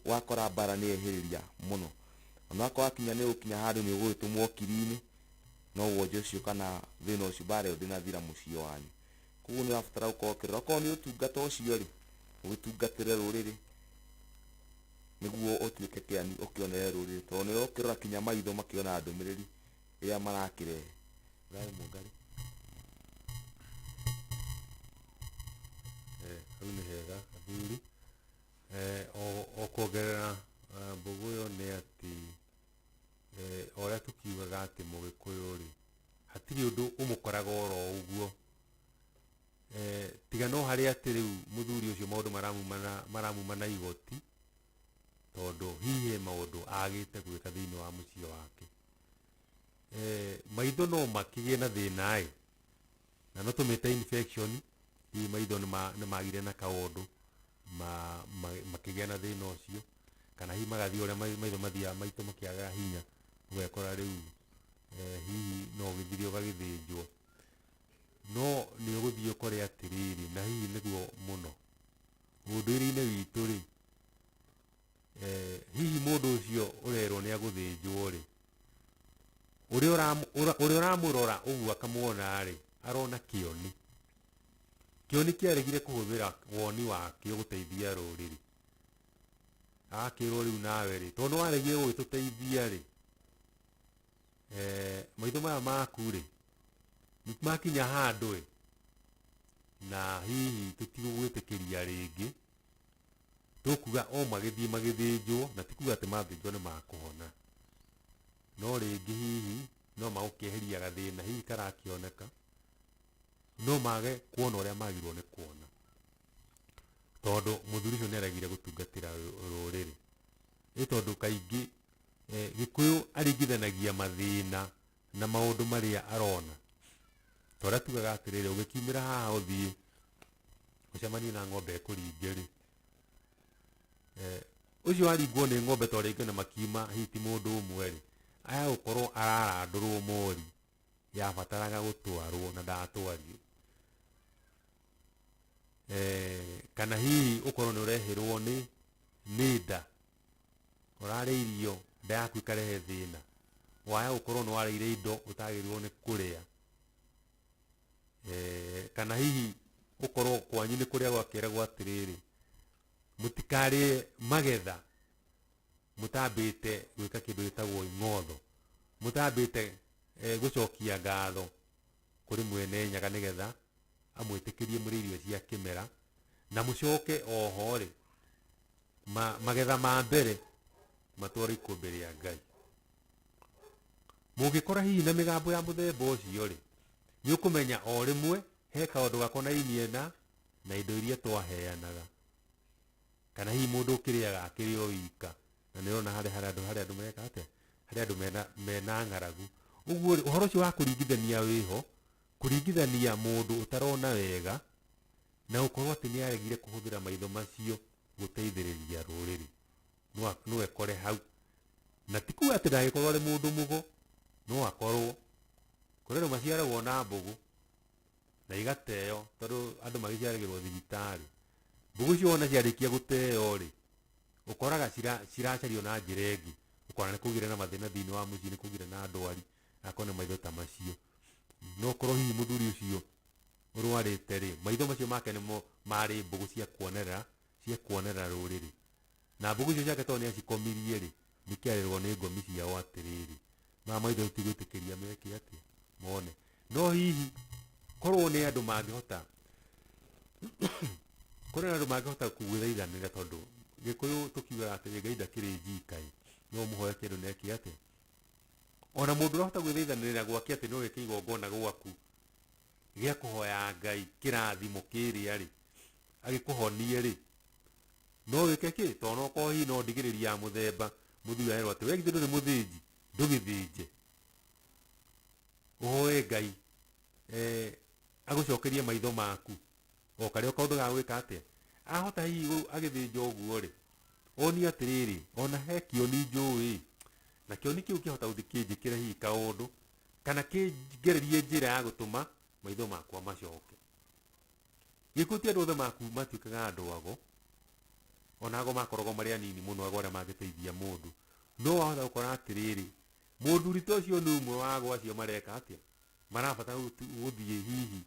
wakora mbara nĩ yehĩrĩria mũno. Ona wakorwo wakinya nĩ ũgũkinya handũ nĩ ũgũgĩtũmwo kiri-inĩ, no wonje ũcio kana thĩna ũcio mbara ĩyo ndĩnathira mũciĩ wanyu. Koguo nĩ ũrabatara gũkorwo ũkĩrora okorwo nĩ ũtungata ũcio rĩ, ũgĩtungatĩre rũrĩrĩ nĩguo ũtuĩke kĩani ũkĩonere rũrĩrĩ, tondũ nĩ ũkĩrora kinya maitho makĩona ndũmĩrĩri ĩrĩa marakĩrehe. Thayũ Mũngarĩ. Hau nĩ hega athuri. O kuongerera Mbũgũyo nĩ atĩ o ũrĩa tũkiugaga atĩ Mũgĩkũyũ rĩ, hatirĩ ũndũ ũmũkoraga oro ũguo. Tiga no harĩa atĩ rĩu mũthuri ũcio maũndũ maramuma na igoti, tondũ hihi he maũndũ agĩte gwĩka thĩinĩ wa mũciĩ wake. Maitho no makĩgĩe na thĩna ĩ, na no tũmĩte infection, hihi maitho nĩ magire na kaũndũ makĩgĩa na thĩna ũcio, kana hihi magathiĩ ũrĩa maitho mathiaga maitũ makĩagaga hinya, ũgekora rĩu hihi no ũgĩthire ũgagĩthĩnjwo. No nĩ ũgũthiĩ ũkore atĩrĩrĩ, na hihi nĩguo mũno ũndũire-inĩ witũ rĩ, hihi mũndũ ũcio ũrerwo nĩ agũthĩnjwo rĩ, ũrĩa ũramũrora ũguo akamwona rĩ, arona kĩoni. Kĩoni kĩaregire kũhũthĩra woni wakĩo gũteithia rũrĩrĩ. Agakĩrwo rĩu nawe rĩ, tondũ nĩwaregire gũgĩtũteithia rĩ, maitho maya maku rĩ, makinya handũ ĩ, na hihi tũtigũgwĩtĩkĩria rĩngĩ, tũkuga o magĩthiĩ magĩthĩnjwo, na ti kuga atĩ mathĩnjwo nĩ makũhona. No rĩngĩ hihi no magũkĩeheria gathĩna hihi karakĩoneka, no mage kuona ũrĩa magĩrĩirwo nĩ kuona, tondũ mũthuri ũcio nĩ aregire gũtungatĩra rũrĩrĩ. Ĩ tondũ kaingĩ Gĩkũyũ aringithanagia mathĩna na maũndũ marĩa arona. Ta ũrĩa tugaga atĩrĩrĩ, ũgĩkiumĩra haha ũthiĩ ũcemanie na ng'ombe ĩkũringe rĩ, ũcio waringwo nĩ ng'ombe to rĩngĩ na makiuma hihi ti mũndũ ũmwe rĩ, aya gũkorwo ararandũrwo mori yabataraga gũtwarwo na ndatwarirwo. Kana hihi ũkorwo nĩ ũrehĩrwo nĩ nda, ũrarĩa irio nda yaku ĩkarehe thĩna, waya gũkorwo nĩ warĩire indo ũtagĩrĩirwo nĩ kũrĩa. Kana hihi ũkorwo kwanyu nĩ kũrĩa gwakĩragwo atĩrĩrĩ, mũtikarĩe magetha mũtambĩte gwĩka kĩndũ gĩtagwo ing'otho, mũtambĩte gũcokia ngatho kũrĩ mwene Nyaga nĩgetha amwĩtĩkĩrie mũrĩe irio cia kĩmera, na mũcoke oho rĩ, magetha ma mbere matwarwo ikũmbĩ rĩa Ngai. Mũngĩkora hihi na mĩgambo ya mũthemba ũcio rĩ, nĩ ũkũmenya o rĩmwe he kaũndũ gakonainie na indo iria twaheanaga, kana hihi mũndũ ũkĩrĩaga akĩrĩ o wika, na nĩ ũrona harĩa harĩa andũ meka atĩa, harĩa andũ mena ng'aragu. Ũguo rĩ, ũhoro ũcio wa kũringithania wĩho, kũringithania mũndũ ũtarona wega na gũkorwo atĩ nĩ aregire kũhũthĩra maitho macio gũteithĩrĩria rũrĩrĩ, no ekore hau. Na ti kuga atĩ ndangĩkorwo arĩ mũndũ mũgo, no akorwo kũrĩ andũ maciaragwo na mbũgũ na igateo, tondũ andũ magĩciaragĩrwo thibitarĩ. Mbũgũ icio wona ciarĩkia gũteo rĩ, ũkoraga ciracario na njĩra ĩngĩ, ũkona nĩ kũgĩre na mathĩna thĩinĩ wa mũciĩ, nĩ kũgĩre na ndwari, akorwo nĩ maitho ta macio. No ũkorwo hihi mũthuri ũcio ũrwarĩte rĩ, maitho macio make nĩmo marĩ mbũgũ cia kuonerera rũrĩrĩ. Na mbũgũ icio ciake tondũ nĩ acikomirie rĩ, nĩkĩarĩrwo nĩ ngomi ciao atĩrĩrĩ, maya maitho tũtigwĩtĩkĩria meke atĩa, mone. No hihi korwo nĩ andũ mangĩhota, korwo nĩ andũ mangĩhota gwĩthaithanĩra, tondũ Gĩkũyũ tũkiugaga atĩ Ngai ndakĩrĩ njika ĩ, no ũmũhoe kĩndũ na eke atĩa. Ona mũndũ ũrahota gwĩthaithanĩrĩra gwake atĩ no wĩke igongona gwaku gĩa kũhoya Ngai kĩrathimo kĩrĩa rĩ, Agĩkũhonie rĩ, no wĩke kĩ? Tondũ no korwo hihi no ndigĩrĩri ya mũthemba mũthuri arerwo atĩ we githĩ ndũrĩ mũthĩnji, ndũgĩthĩnje, ũhoe Ngai agũcokerie maitho maku o karĩa o kaũndũ ga gwĩka atĩa. Ahota hihi agĩthĩnja ũguo rĩ, onie atĩrĩrĩ, ona he kĩoni njũĩ, na kĩoni kĩu kĩahota gũthiĩ kĩnjĩkĩre hihi kaũndũ kana kĩngererie njĩra ya gũtũma maitho makwa macoke. Gĩkuũ ti andũ othe maku matuĩkaga andũ ago, ona ago makoragwo marĩ anini mũno, ago arĩa mangĩteithia mũndũ. No wahota gũkora atĩrĩrĩ, mũthuri ta ũcio nĩ ũmwe wa ago acio mareka atĩa, marabatara gũthiĩ hihi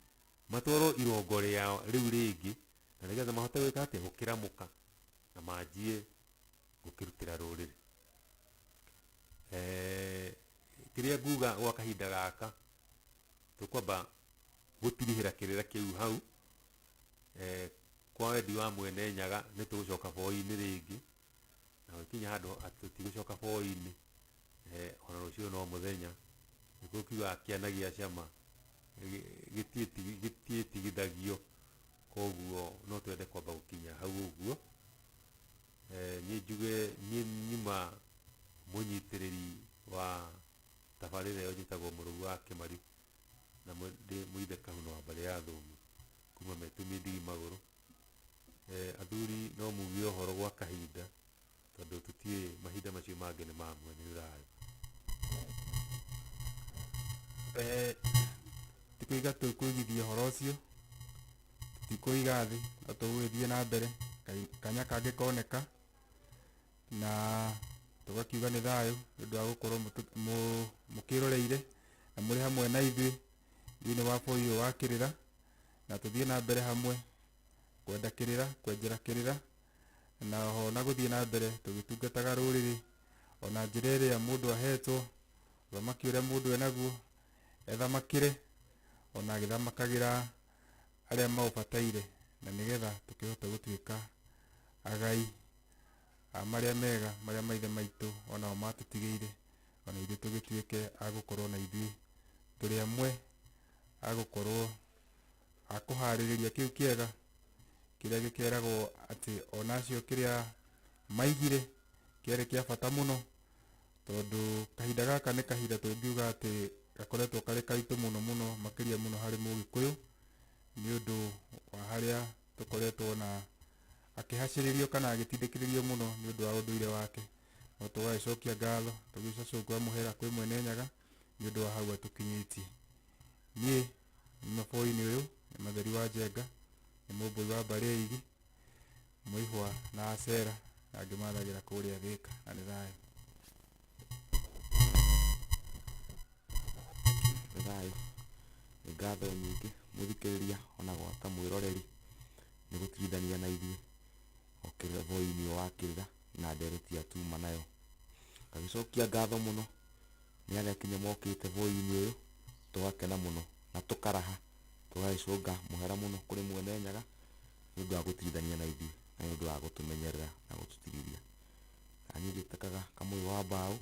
matwarwo irongo rĩao rĩu rĩngĩ, na nĩgetha mahote gwĩka atĩa, gũkĩramũka na manjie gũkĩrutĩra rũrĩrĩ. Kĩrĩa nguga gwa kahinda gaka, tũkwamba gũtirihĩra kĩrĩra kĩu hau. Kwa wendi wa Mwene Nyaga nĩ tũgũcoka boi-inĩ rĩngĩ, na gũkinya handũ atĩ tũtigũcoka boi-inĩ, ona rũciũ no mũthenya. Nĩkuo kiugaga kĩana gĩa cama gĩtiĩtigithagio, koguo no twende kwamba gũkinya hau ũguo. Niĩ njuge niĩ nyuma mũnyitĩrĩri wa tabarĩra ĩyo njĩtagwo Mũrũgu wa Kĩmari, na ndĩ mũithe Kahuno wa mbarĩ ya Thũmi kuma Metumi Ndigi Magũrũ. Athuri no muge ũhoro gwa kahinda, tondũ tũtiũĩ mahinda macio mangĩ nĩ ma mwene thayũ. Tikuiga tũkũigithia ũhoro ũcio, tũtikũiga thĩ, no tũgũgĩthiĩ na mbere kanya kangĩ koneka, na tũgakiuga nĩ thayũ nĩ ũndũ wa gũkorwo mũkĩroreire na mũrĩ hamwe na ithuĩ thĩinĩ wa bũrũri ũyũ wa kĩrĩra, na tũthiĩ na mbere hamwe kwenda kĩrĩra, kwenjera kĩrĩra, na oho na gũthiĩ na mbere tũgĩtungataga rũrĩrĩ ona njĩra ĩrĩa mũndũ ahetwo, ũthamaki ũrĩa mũndũ enaguo ethamakĩre ona agĩthamakagĩra arĩa maũbataire, na nĩgetha tũkĩhote gũtuĩka agai a marĩa mega marĩa maithe maitũ onao matũtigĩire, ona ithuĩ tũgĩtuĩke a gũkorwo na ithuĩ tũrĩ amwe a gũkorwo a kũharĩrĩria kĩu kĩega kĩrĩa gĩkeragwo atĩ ona acio kĩrĩa maigire kĩarĩ kĩa bata mũno, tondũ kahinda gaka nĩ kahinda tũngiuga atĩ gakoretwo karĩ karitũ mũno mũno makĩria mũno harĩ Mũgĩkũyũ, nĩ ũndũ wa harĩa tũkoretwo na akĩhacĩrĩrio kana agĩtindĩkĩrĩrio mũno nĩ ũndũ wa ũndũire wake. No tũgagĩcokia ngatho tũgĩcũngũra mũhera kwĩ Mwene Nyaga nĩ ũndũ wa hau atũkinyĩtie. Niĩ nyuma bũrũri-inĩ ũyũ nĩ Matheri wa Njenga, nĩ mũmbũi wa mbarĩ ya Igi, Mũihwa na Acera, na angĩ mathagĩra kũrĩa Thĩka, na nĩ thayũ. Nĩ thayũ. Nĩ ngatho nyingĩ mũthikĩrĩria ona gwata mwĩroreri nĩ gũtigithania na ithuĩ o kĩrĩra bũrũri-inĩ ũyũ wa kĩrĩra na ndereti ya tuma nayo. Ngagĩcokia ngatho mũno nĩ arĩa kinya mokĩte bũrũri-inĩ ũyũ, tũgakena mũno na tũkaraha, tũgagĩcũnga mũhera mũno kũrĩ Mwene Nyaga nĩ ũndũ wa gũtigithania na ithuĩ na nĩ ũndũ wa gũtũmenyerera na gũtũtirithia. Na niĩ njĩtĩkaga Kamũyũ wa Mbaũ,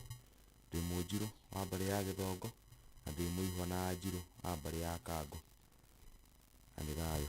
ndĩ Mũnjirũ wa mbarĩ ya Gĩthongo, na ndĩ Mũihwa na Anjirũ wa mbarĩ ya Kango. Na nĩ thayũ.